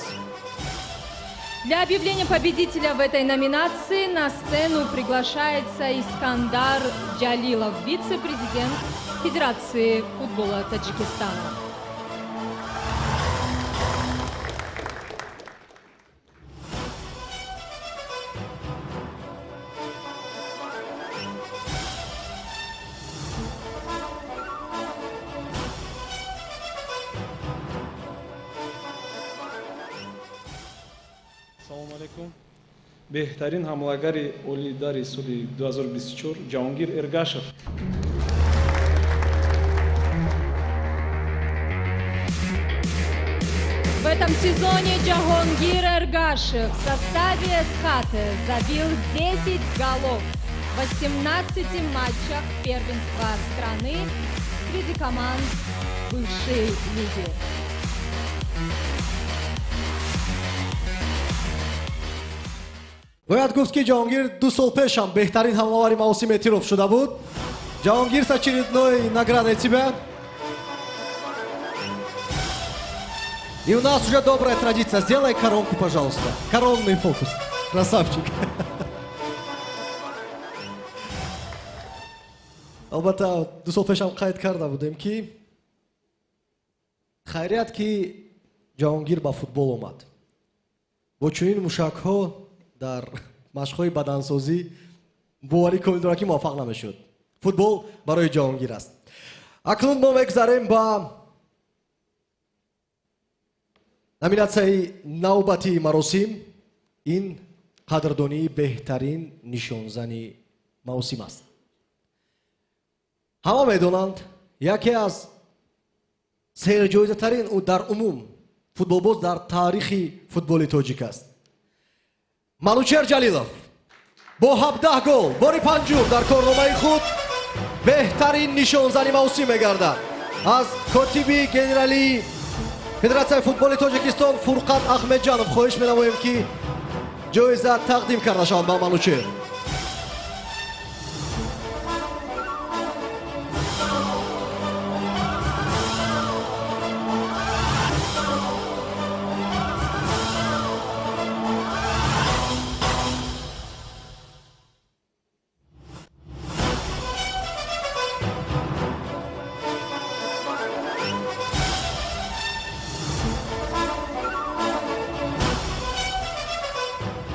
Для объявления победителя в этой номинации на сцену приглашается Искандар Джалилов, вице-президент Федерации футбола Таджикистана. Салом алейкум. Беҳтарин ҳамлагари олидари соли 2024 Ҷаҳонгир Эргашев. В этом сезоне Джахонгир Эргашев в составе Эсхаты забил 10 голов в 18 матчах первенства страны среди команд высшей лиги. Бояд гуфт, ки Ҷаҳонгир 2 сол пеш ҳам беҳтарин ҳамлавари мавсим эътироф шуда буд. Ҷаҳонгир, с очередной наградой тебя. И у нас уже добрая традиция. Сделай коронку, пожалуйста. Коронный фокус. Красавчик. Албатта, 2 сол пеш ҳам қайд карда будем, ки хайрият, ки Ҷаҳонгир ба футбол омад. Бо чунин мушакҳо дар машқҳои бадансозӣ боварӣ комил дорад, ки муваффақ намешуд. Футбол барои Ҷаҳонгир аст. Акнун мо мегузарем ба номинатсияи навбатии маросим. Ин қадрдонии беҳтарин нишонзани мавсим аст. Ҳама медонанд, яке аз серҷоизатарин дар умум футболбоз дар таърихи футболи тоҷик аст. Манучер Ҷалилов бо 17 гол бори панҷум дар корномаи худ беҳтарин нишонзани мавсим мегардад. Аз котиби генералии Федератсияи футболи Тоҷикистон Фурқат Ахмедҷанов хоҳиш менамоем, ки ҷоиза тақдим карда шавад ба Манучер.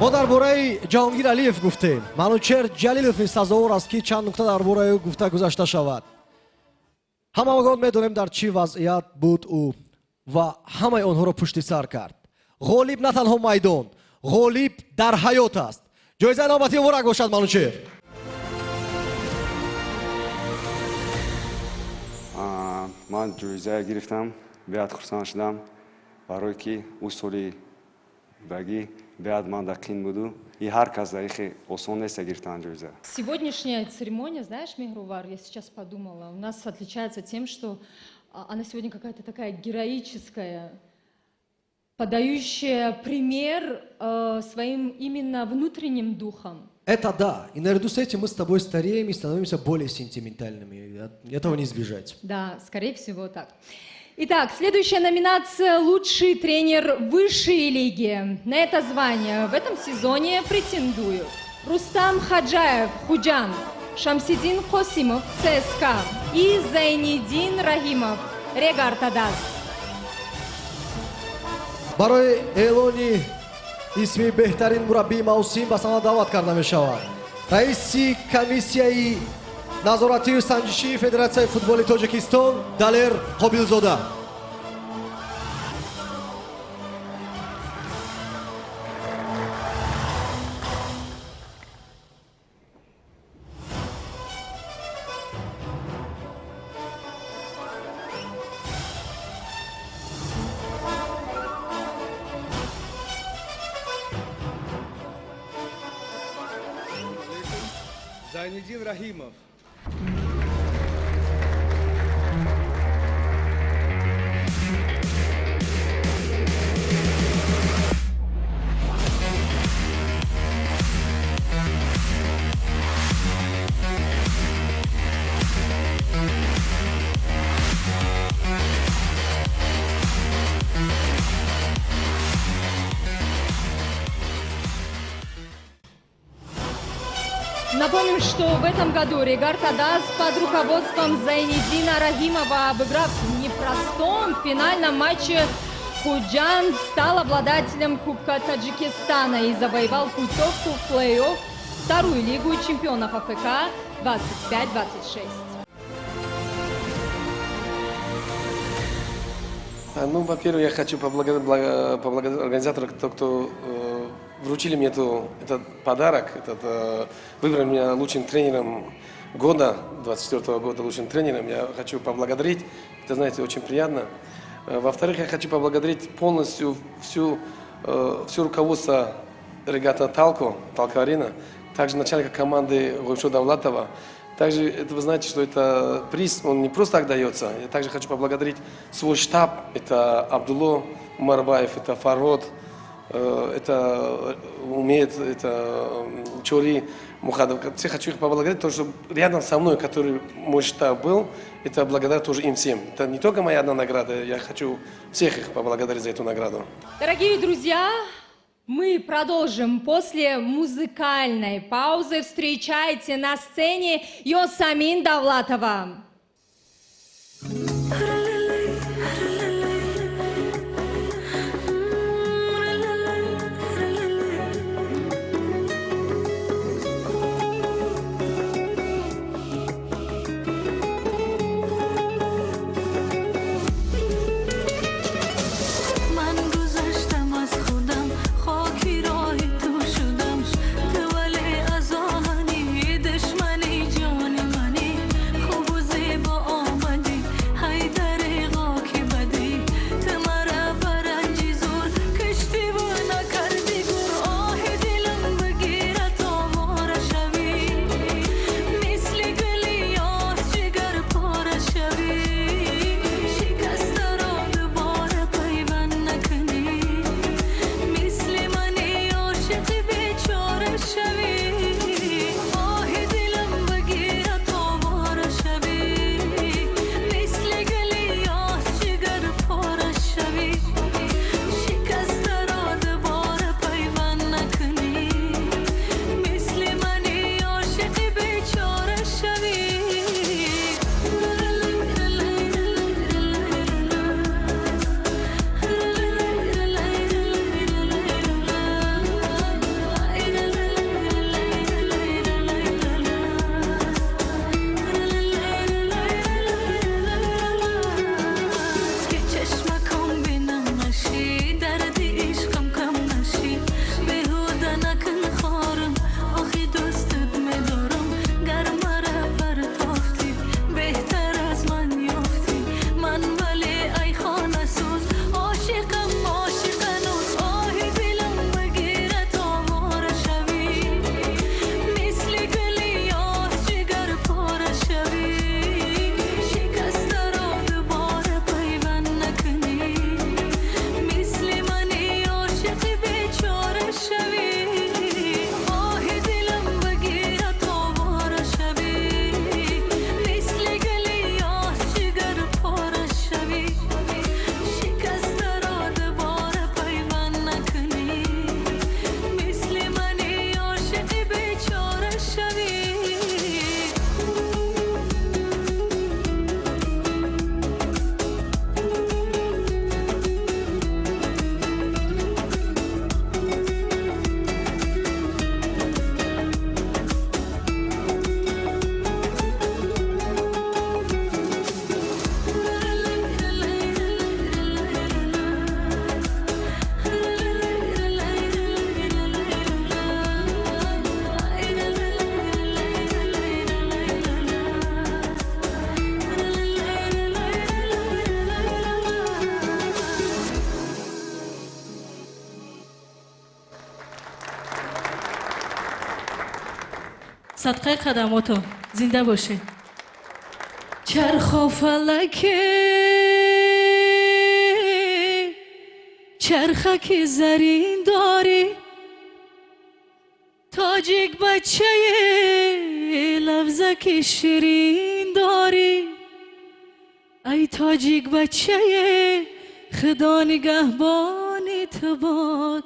Мо дар бораи Ҷаҳонгир Алиев гуфтем. Манучер Ҷалилов низ сазовор аст, ки чанд нукта дар бораи ӯ гуфта гузашта шавад. Ҳамагон медонем, дар чӣ вазъият буд ӯ ва ҳамаи онҳоро пушти сар кард. Ғолиб на танҳо майдон, ғолиб дар ҳаёт аст. Ҷоизаи навбатӣ муборак бошад, Манучер. Ман ҷоиза гирифтам, беҳад хурсанд шудам, барое ки ӯ соли багӣ беҳад ман дар қин буду и ҳар кас дар ихе осон нест гирифтан ҷоиза. Сегодняшняя церемония, знаешь, Мехрувар, я сейчас подумала, у нас отличается тем, что она сегодня какая-то такая героическая, подающая пример своим именно внутренним духом. Это да. И наряду с этим мы с тобой стареем и становимся более сентиментальными. Этого не избежать. Да, скорее всего так. Итак, следующая номинация «Лучший тренер высшей лиги». На это звание в этом сезоне претендуют Рустам Хаджаев, Худжанд, Шамсидин Қосимов, ЦСКА, и Зайнидин Рахимов, Регар Тадаз. Барои эълони исми беҳтарин мураббии мавсим ба саҳна даъват карда мешавад раиси комиссияи назоратию санҷишии Федератсияи футболи Тоҷикистон Далер Қобилзода. Зайнидин Рахимов. Напомним, что в этом году Регар Тадаз под руководством Зайнидина Рахимова, обыграв в непростом финальном матче Худжанд, стал обладателем Кубка Таджикистана и завоевал путевку в плей-офф вторую лигу чемпионов АФК 25-26. Ну, во-первых, я хочу поблагодарить организаторов, кто вручили мне этот подарок, выбрали меня лучшим тренером года, 24 года лучшим тренером. Я хочу поблагодарить, это, знаете, очень приятно. Во-вторых, я хочу поблагодарить полностью всю руководство Регата Талко, Талко Арена, также начальника команды Гойшо Давлатова. Также, это вы знаете, что это приз, он не просто так дается. Я также хочу поблагодарить свой штаб, это Абдулло Марбаев, это Фарод, это Умед, это Чори Мухадов. Всех хочу их поблагодарить, потому что рядом со мной, который мой штаб был, это благодаря тоже им всем. Это не только моя одна награда, я хочу всех их поблагодарить за эту награду. Дорогие друзья, мы продолжим после музыкальной паузы. Встречайте на сцене Ёсамин Давлатова. Душмани ҷони мани, хубу зебо омадӣ, ҳайдар. Садқаи қадамотон. Зинда бошед. Чарху фалаке чархаки зарин дорӣ, тоҷик бачае лафзаки ширин дорӣ. Ай тоҷик бачае худо нигаҳбони ту бод.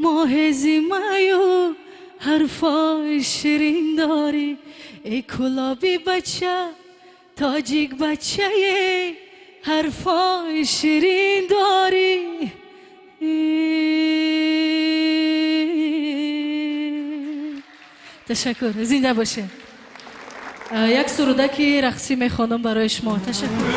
Моҳи зимаю ҳарфои ширин дорӣ. Эй кулоби бача тоҷик бачае ҳарфои ширин дорӣ. Ташаккур, зинда бошед. Як сурудаки рақсӣ мехонам барои шумо. Ташаккур.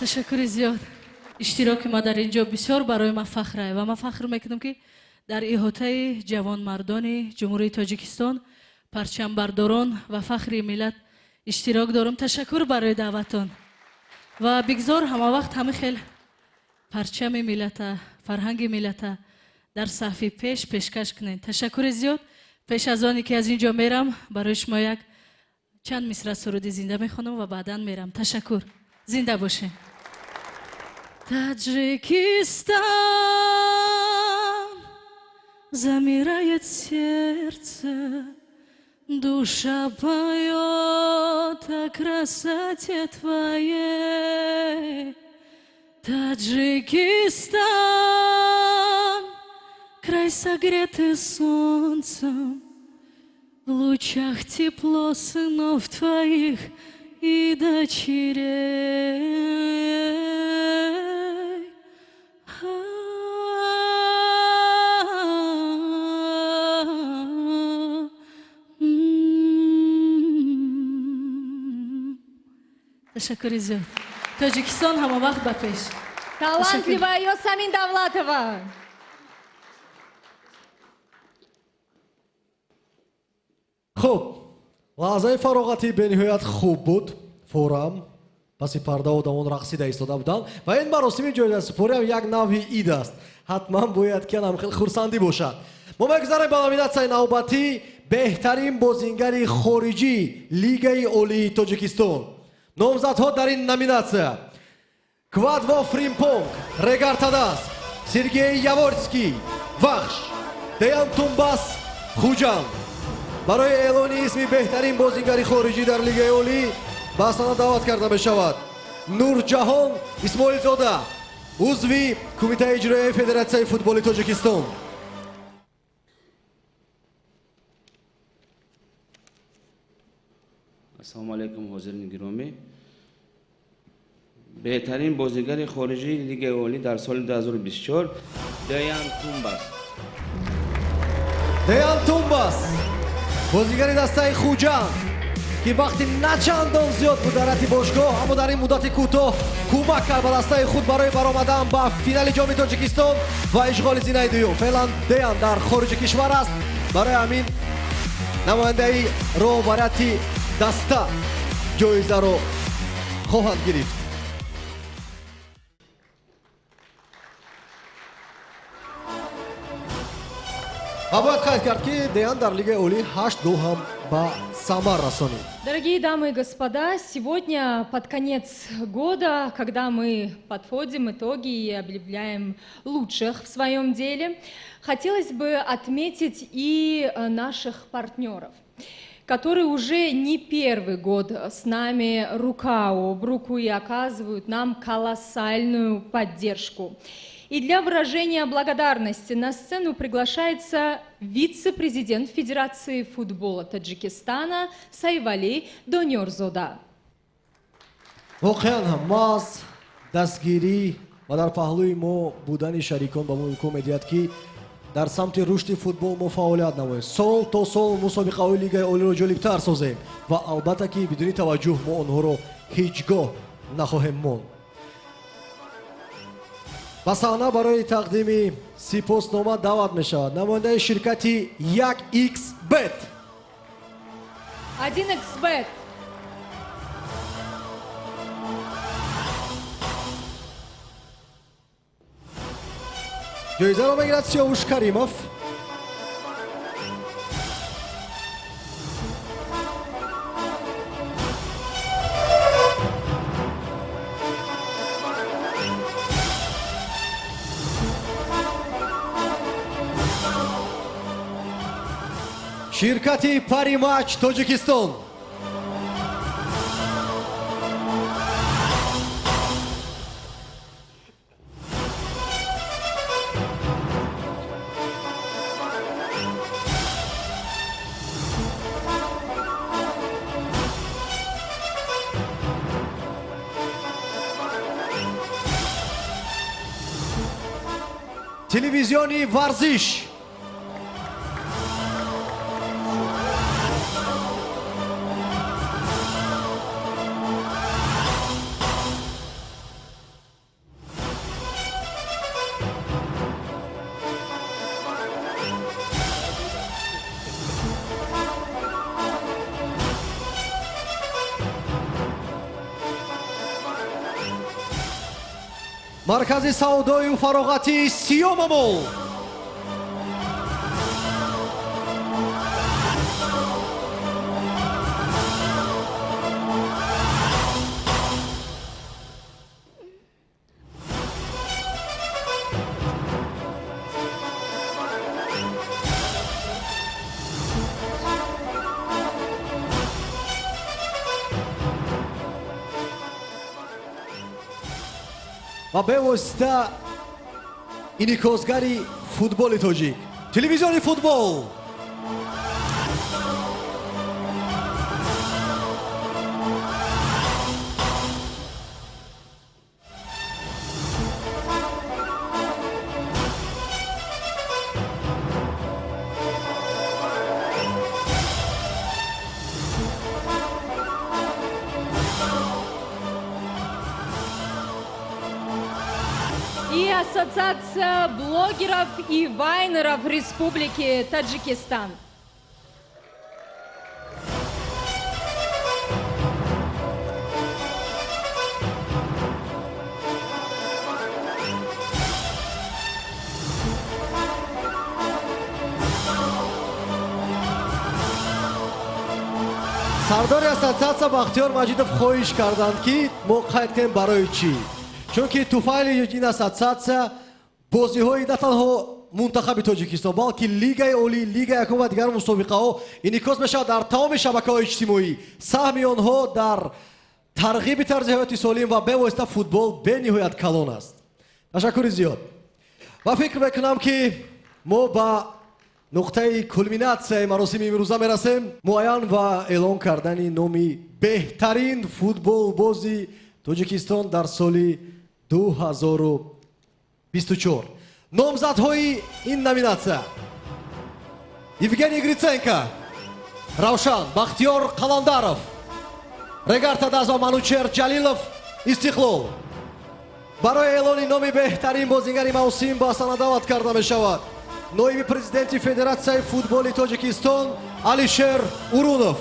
Ташаккури зиёд. Иштироки ма дар ин ҷо бисёр барои ман фахр ва ман фахр мекунам, ки дар иҳотаи ҷавонмардони Ҷумҳурии Тоҷикистон, парчамбардорон ва фахри миллат иштирок дорам. Ташаккур барои даъватон ва бигзор ҳама вақт ҳама хел парчами миллата, фарҳанги миллата дар сафи пеш пешкаш кунед. Ташаккури зиёд. Пеш аз оне ки аз ин ҷо мерам, барои шумо як чанд мисра суруди зинда мехонам ва баъдан мерам. Ташаккур. Зинда бошед. Таджикистан, замирает сердце, душа поет о красоте твоей. Таджикистан, край согретый солнцем, в лучах тепло сынов твоих и дочерей. Ташаккури зиёд. Тоҷикистон ҳама вақт ба пеш. Талантливая Ёсамин Давлатова. Хуб, лаҳзаи фароғатӣ бениҳоят хуб буд, форам. Паси парда одамон рақсида истода буданд ва ин маросими ҷоизасупорӣ ҳам як навъи ид аст. Ҳатман бояд ки ҳам хеле хурсандӣ бошад. Мо мегузарем ба номинатсияи навбатӣ: беҳтарин бозингари хориҷӣ Лигаи Олии Тоҷикистон. Номзадҳо дар ин номинатсия: Квадво Фримпонг, Регар-ТадАЗ, Сергей Яворский, Вахш, Деян Тумбас, Хуҷанд. Барои эълони исми беҳтарин бозингари хориҷӣ дар Лигаи Олӣ ба саҳна даъват карда мешавад Нурҷаҳон Исмоилзода, узви Кумитаи иҷроияи Федератсияи футболи Тоҷикистон. Ассалому алайкум, ҳозирини гиромӣ. Беҳтарин бозигари хориҷии Лигаи Олӣ дар соли 2024 Деян Тумбас. Деян Тумбас, бозигари дастаи Хуҷанд, ки вақти начандон зиёд буд дар ҳайати бошгоҳ, аммо дар ин муддати кӯтоҳ кӯмак кард ба дастаи худ барои баромадан ба финали Ҷоми Тоҷикистон ва ишғоли зинаи дуюм. Феълан Деян дар хориҷи кишвар аст, барои ҳамин намояндаи роҳбарияти даста ҷоизаро хоҳанд гирифт. Ва бояд қайд кард, ки Деян дар Лигаи Олӣ ҳашт гол ҳам ба самар расонид. Дорогие дамы и господа, сегодня под конец года, когда мы подводим итоги и объявляем лучших в своем деле, хотелось бы отметить и наших партнеров, которые уже не первый год с нами рука об руку и оказывают нам колоссальную поддержку. И для выражения благодарности на сцену приглашается вице-президент Федерации футбола Таджикистана Сайвали Донёрзода. Воқеан ҳам маҳз дастгирӣ ва дар паҳлӯи мо будани шарикон ба мо имкон медиҳад, ки дар самти рушди футбол мо фаъолият намоем, сол то сол мусобиқаҳои Лигаи Олиро ҷолибтар созем ва албатта, ки бидуни таваҷҷӯҳ мо онҳоро ҳеҷ гоҳ нахоҳем монд. Ба саҳна барои тақдими сипоснома даъват мешавад намояндаи ширкати 1xBet. 1xBet. Ҷоизаро мегирад Сиёвуш Каримов. Ширкати Паримач Тоҷикистон. Телевизиони Варзиш. Маркази савдою фароғатии Сиёмамол. Ва бевосита инъикосгари футболи тоҷик, телевизиони футбол. И Ассоциация блогеров и вайнеров Республики Таджикистан. Сардори ассотсиатсия Бахтиёр Маҷидов хоҳиш карданд, ки мо қайд кунем барои чӣ. Чунки туфайли ин ассотсиатсия бозиҳои на танҳо мунтахаби Тоҷикистон, балки Лигаи Олӣ, Лигаи якум ва дигар мусобиқаҳо инъикос мешавад дар тамоми шабакаҳои иҷтимоӣ. Саҳми онҳо дар тарғиби тарзи ҳаёти солим ва бевосита футбол бениҳоят калон аст. Ташаккури зиёд. Ва фикр мекунам, ки мо ба нуқтаи кулминатсияи маросими имрӯза мерасем. Муайян ва эълон кардани номи беҳтарин футболбози Тоҷикистон дар соли 2024. Номзадҳои ин номинатсия: Евгений Гриценко, Равшан, Бахтиёр Қаландаров, Регар-ТадАЗ ва Манучер Ҷалилов, Истиқлол. Барои эълони номи беҳтарин бозигари мавсим ба саҳна даъват карда мешавад ноиби президенти Федератсияи футболи Тоҷикистон Алишер Урунов.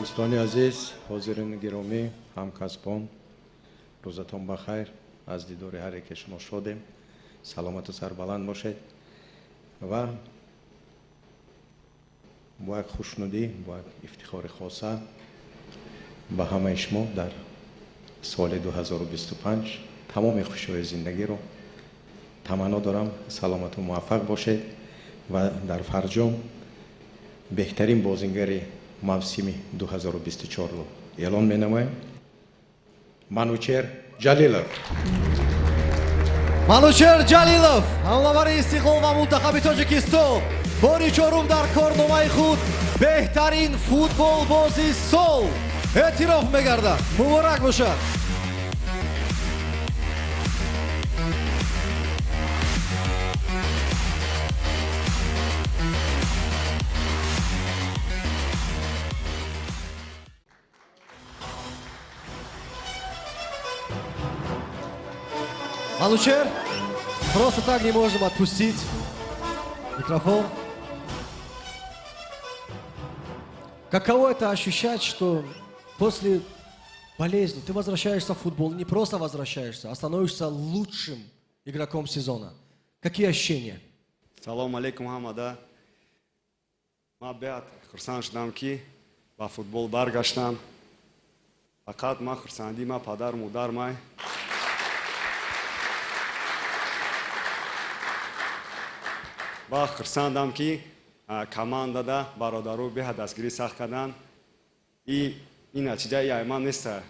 Дӯстони азиз, ҳозирини гиромӣ, ҳамкасбон, рӯзатон ба хайр. Аз дидори ҳар яке шумо шодем. Саломату сарбаланд бошед ва бо як хушнудӣ, бо як ифтихори хоса ба ҳамаи шумо дар соли 2025 тамоми хушиҳои зиндагиро таманно дорам. Саломату муваффақ бошед ва дар фарҷом беҳтарин бозингари мавсими 2024-ро эълон менамоем. Манучер Ҷалилов. Манучер Ҷалилов, ҳамлавари Истиқлол ва мунтахаби Тоҷикистон, бори чорум дар корномаи худ беҳтарин футболбози сол эътироф мегардад. Муборак бошад. Манучер, просто так не можем отпустить микрофон. Каково это ощущать, что после болезни ты возвращаешься в футбол, не просто возвращаешься, а становишься лучшим игроком сезона? Какие ощущения? Салом алейкум ҳамада. Ман беҳад хурсанд шудам, ки ба футбол баргаштам. Фақат ман хурсандӣ ма падар модар май. Ва хурсандам, ки командада бародару беҳад дастгирӣ сахт карданд. И ин натиҷа ай ман неста,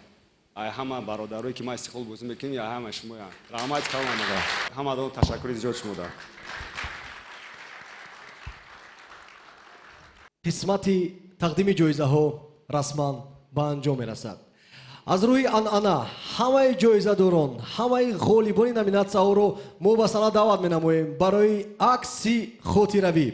ай ҳама бародарое, ки ман Истиқлол бозӣ мекунем, ай ҳама шумоянд. Раҳмати калон ҳамадон, ташаккури зиёд шумода. Қисмати тақдими ҷоизаҳо расман ба анҷом мерасад. Аз рӯи анъана ҳамаи ҷоизадорон, ҳамаи ғолибони номинатсияҳоро мо ба саҳна даъват менамоем барои акси хотиравӣ.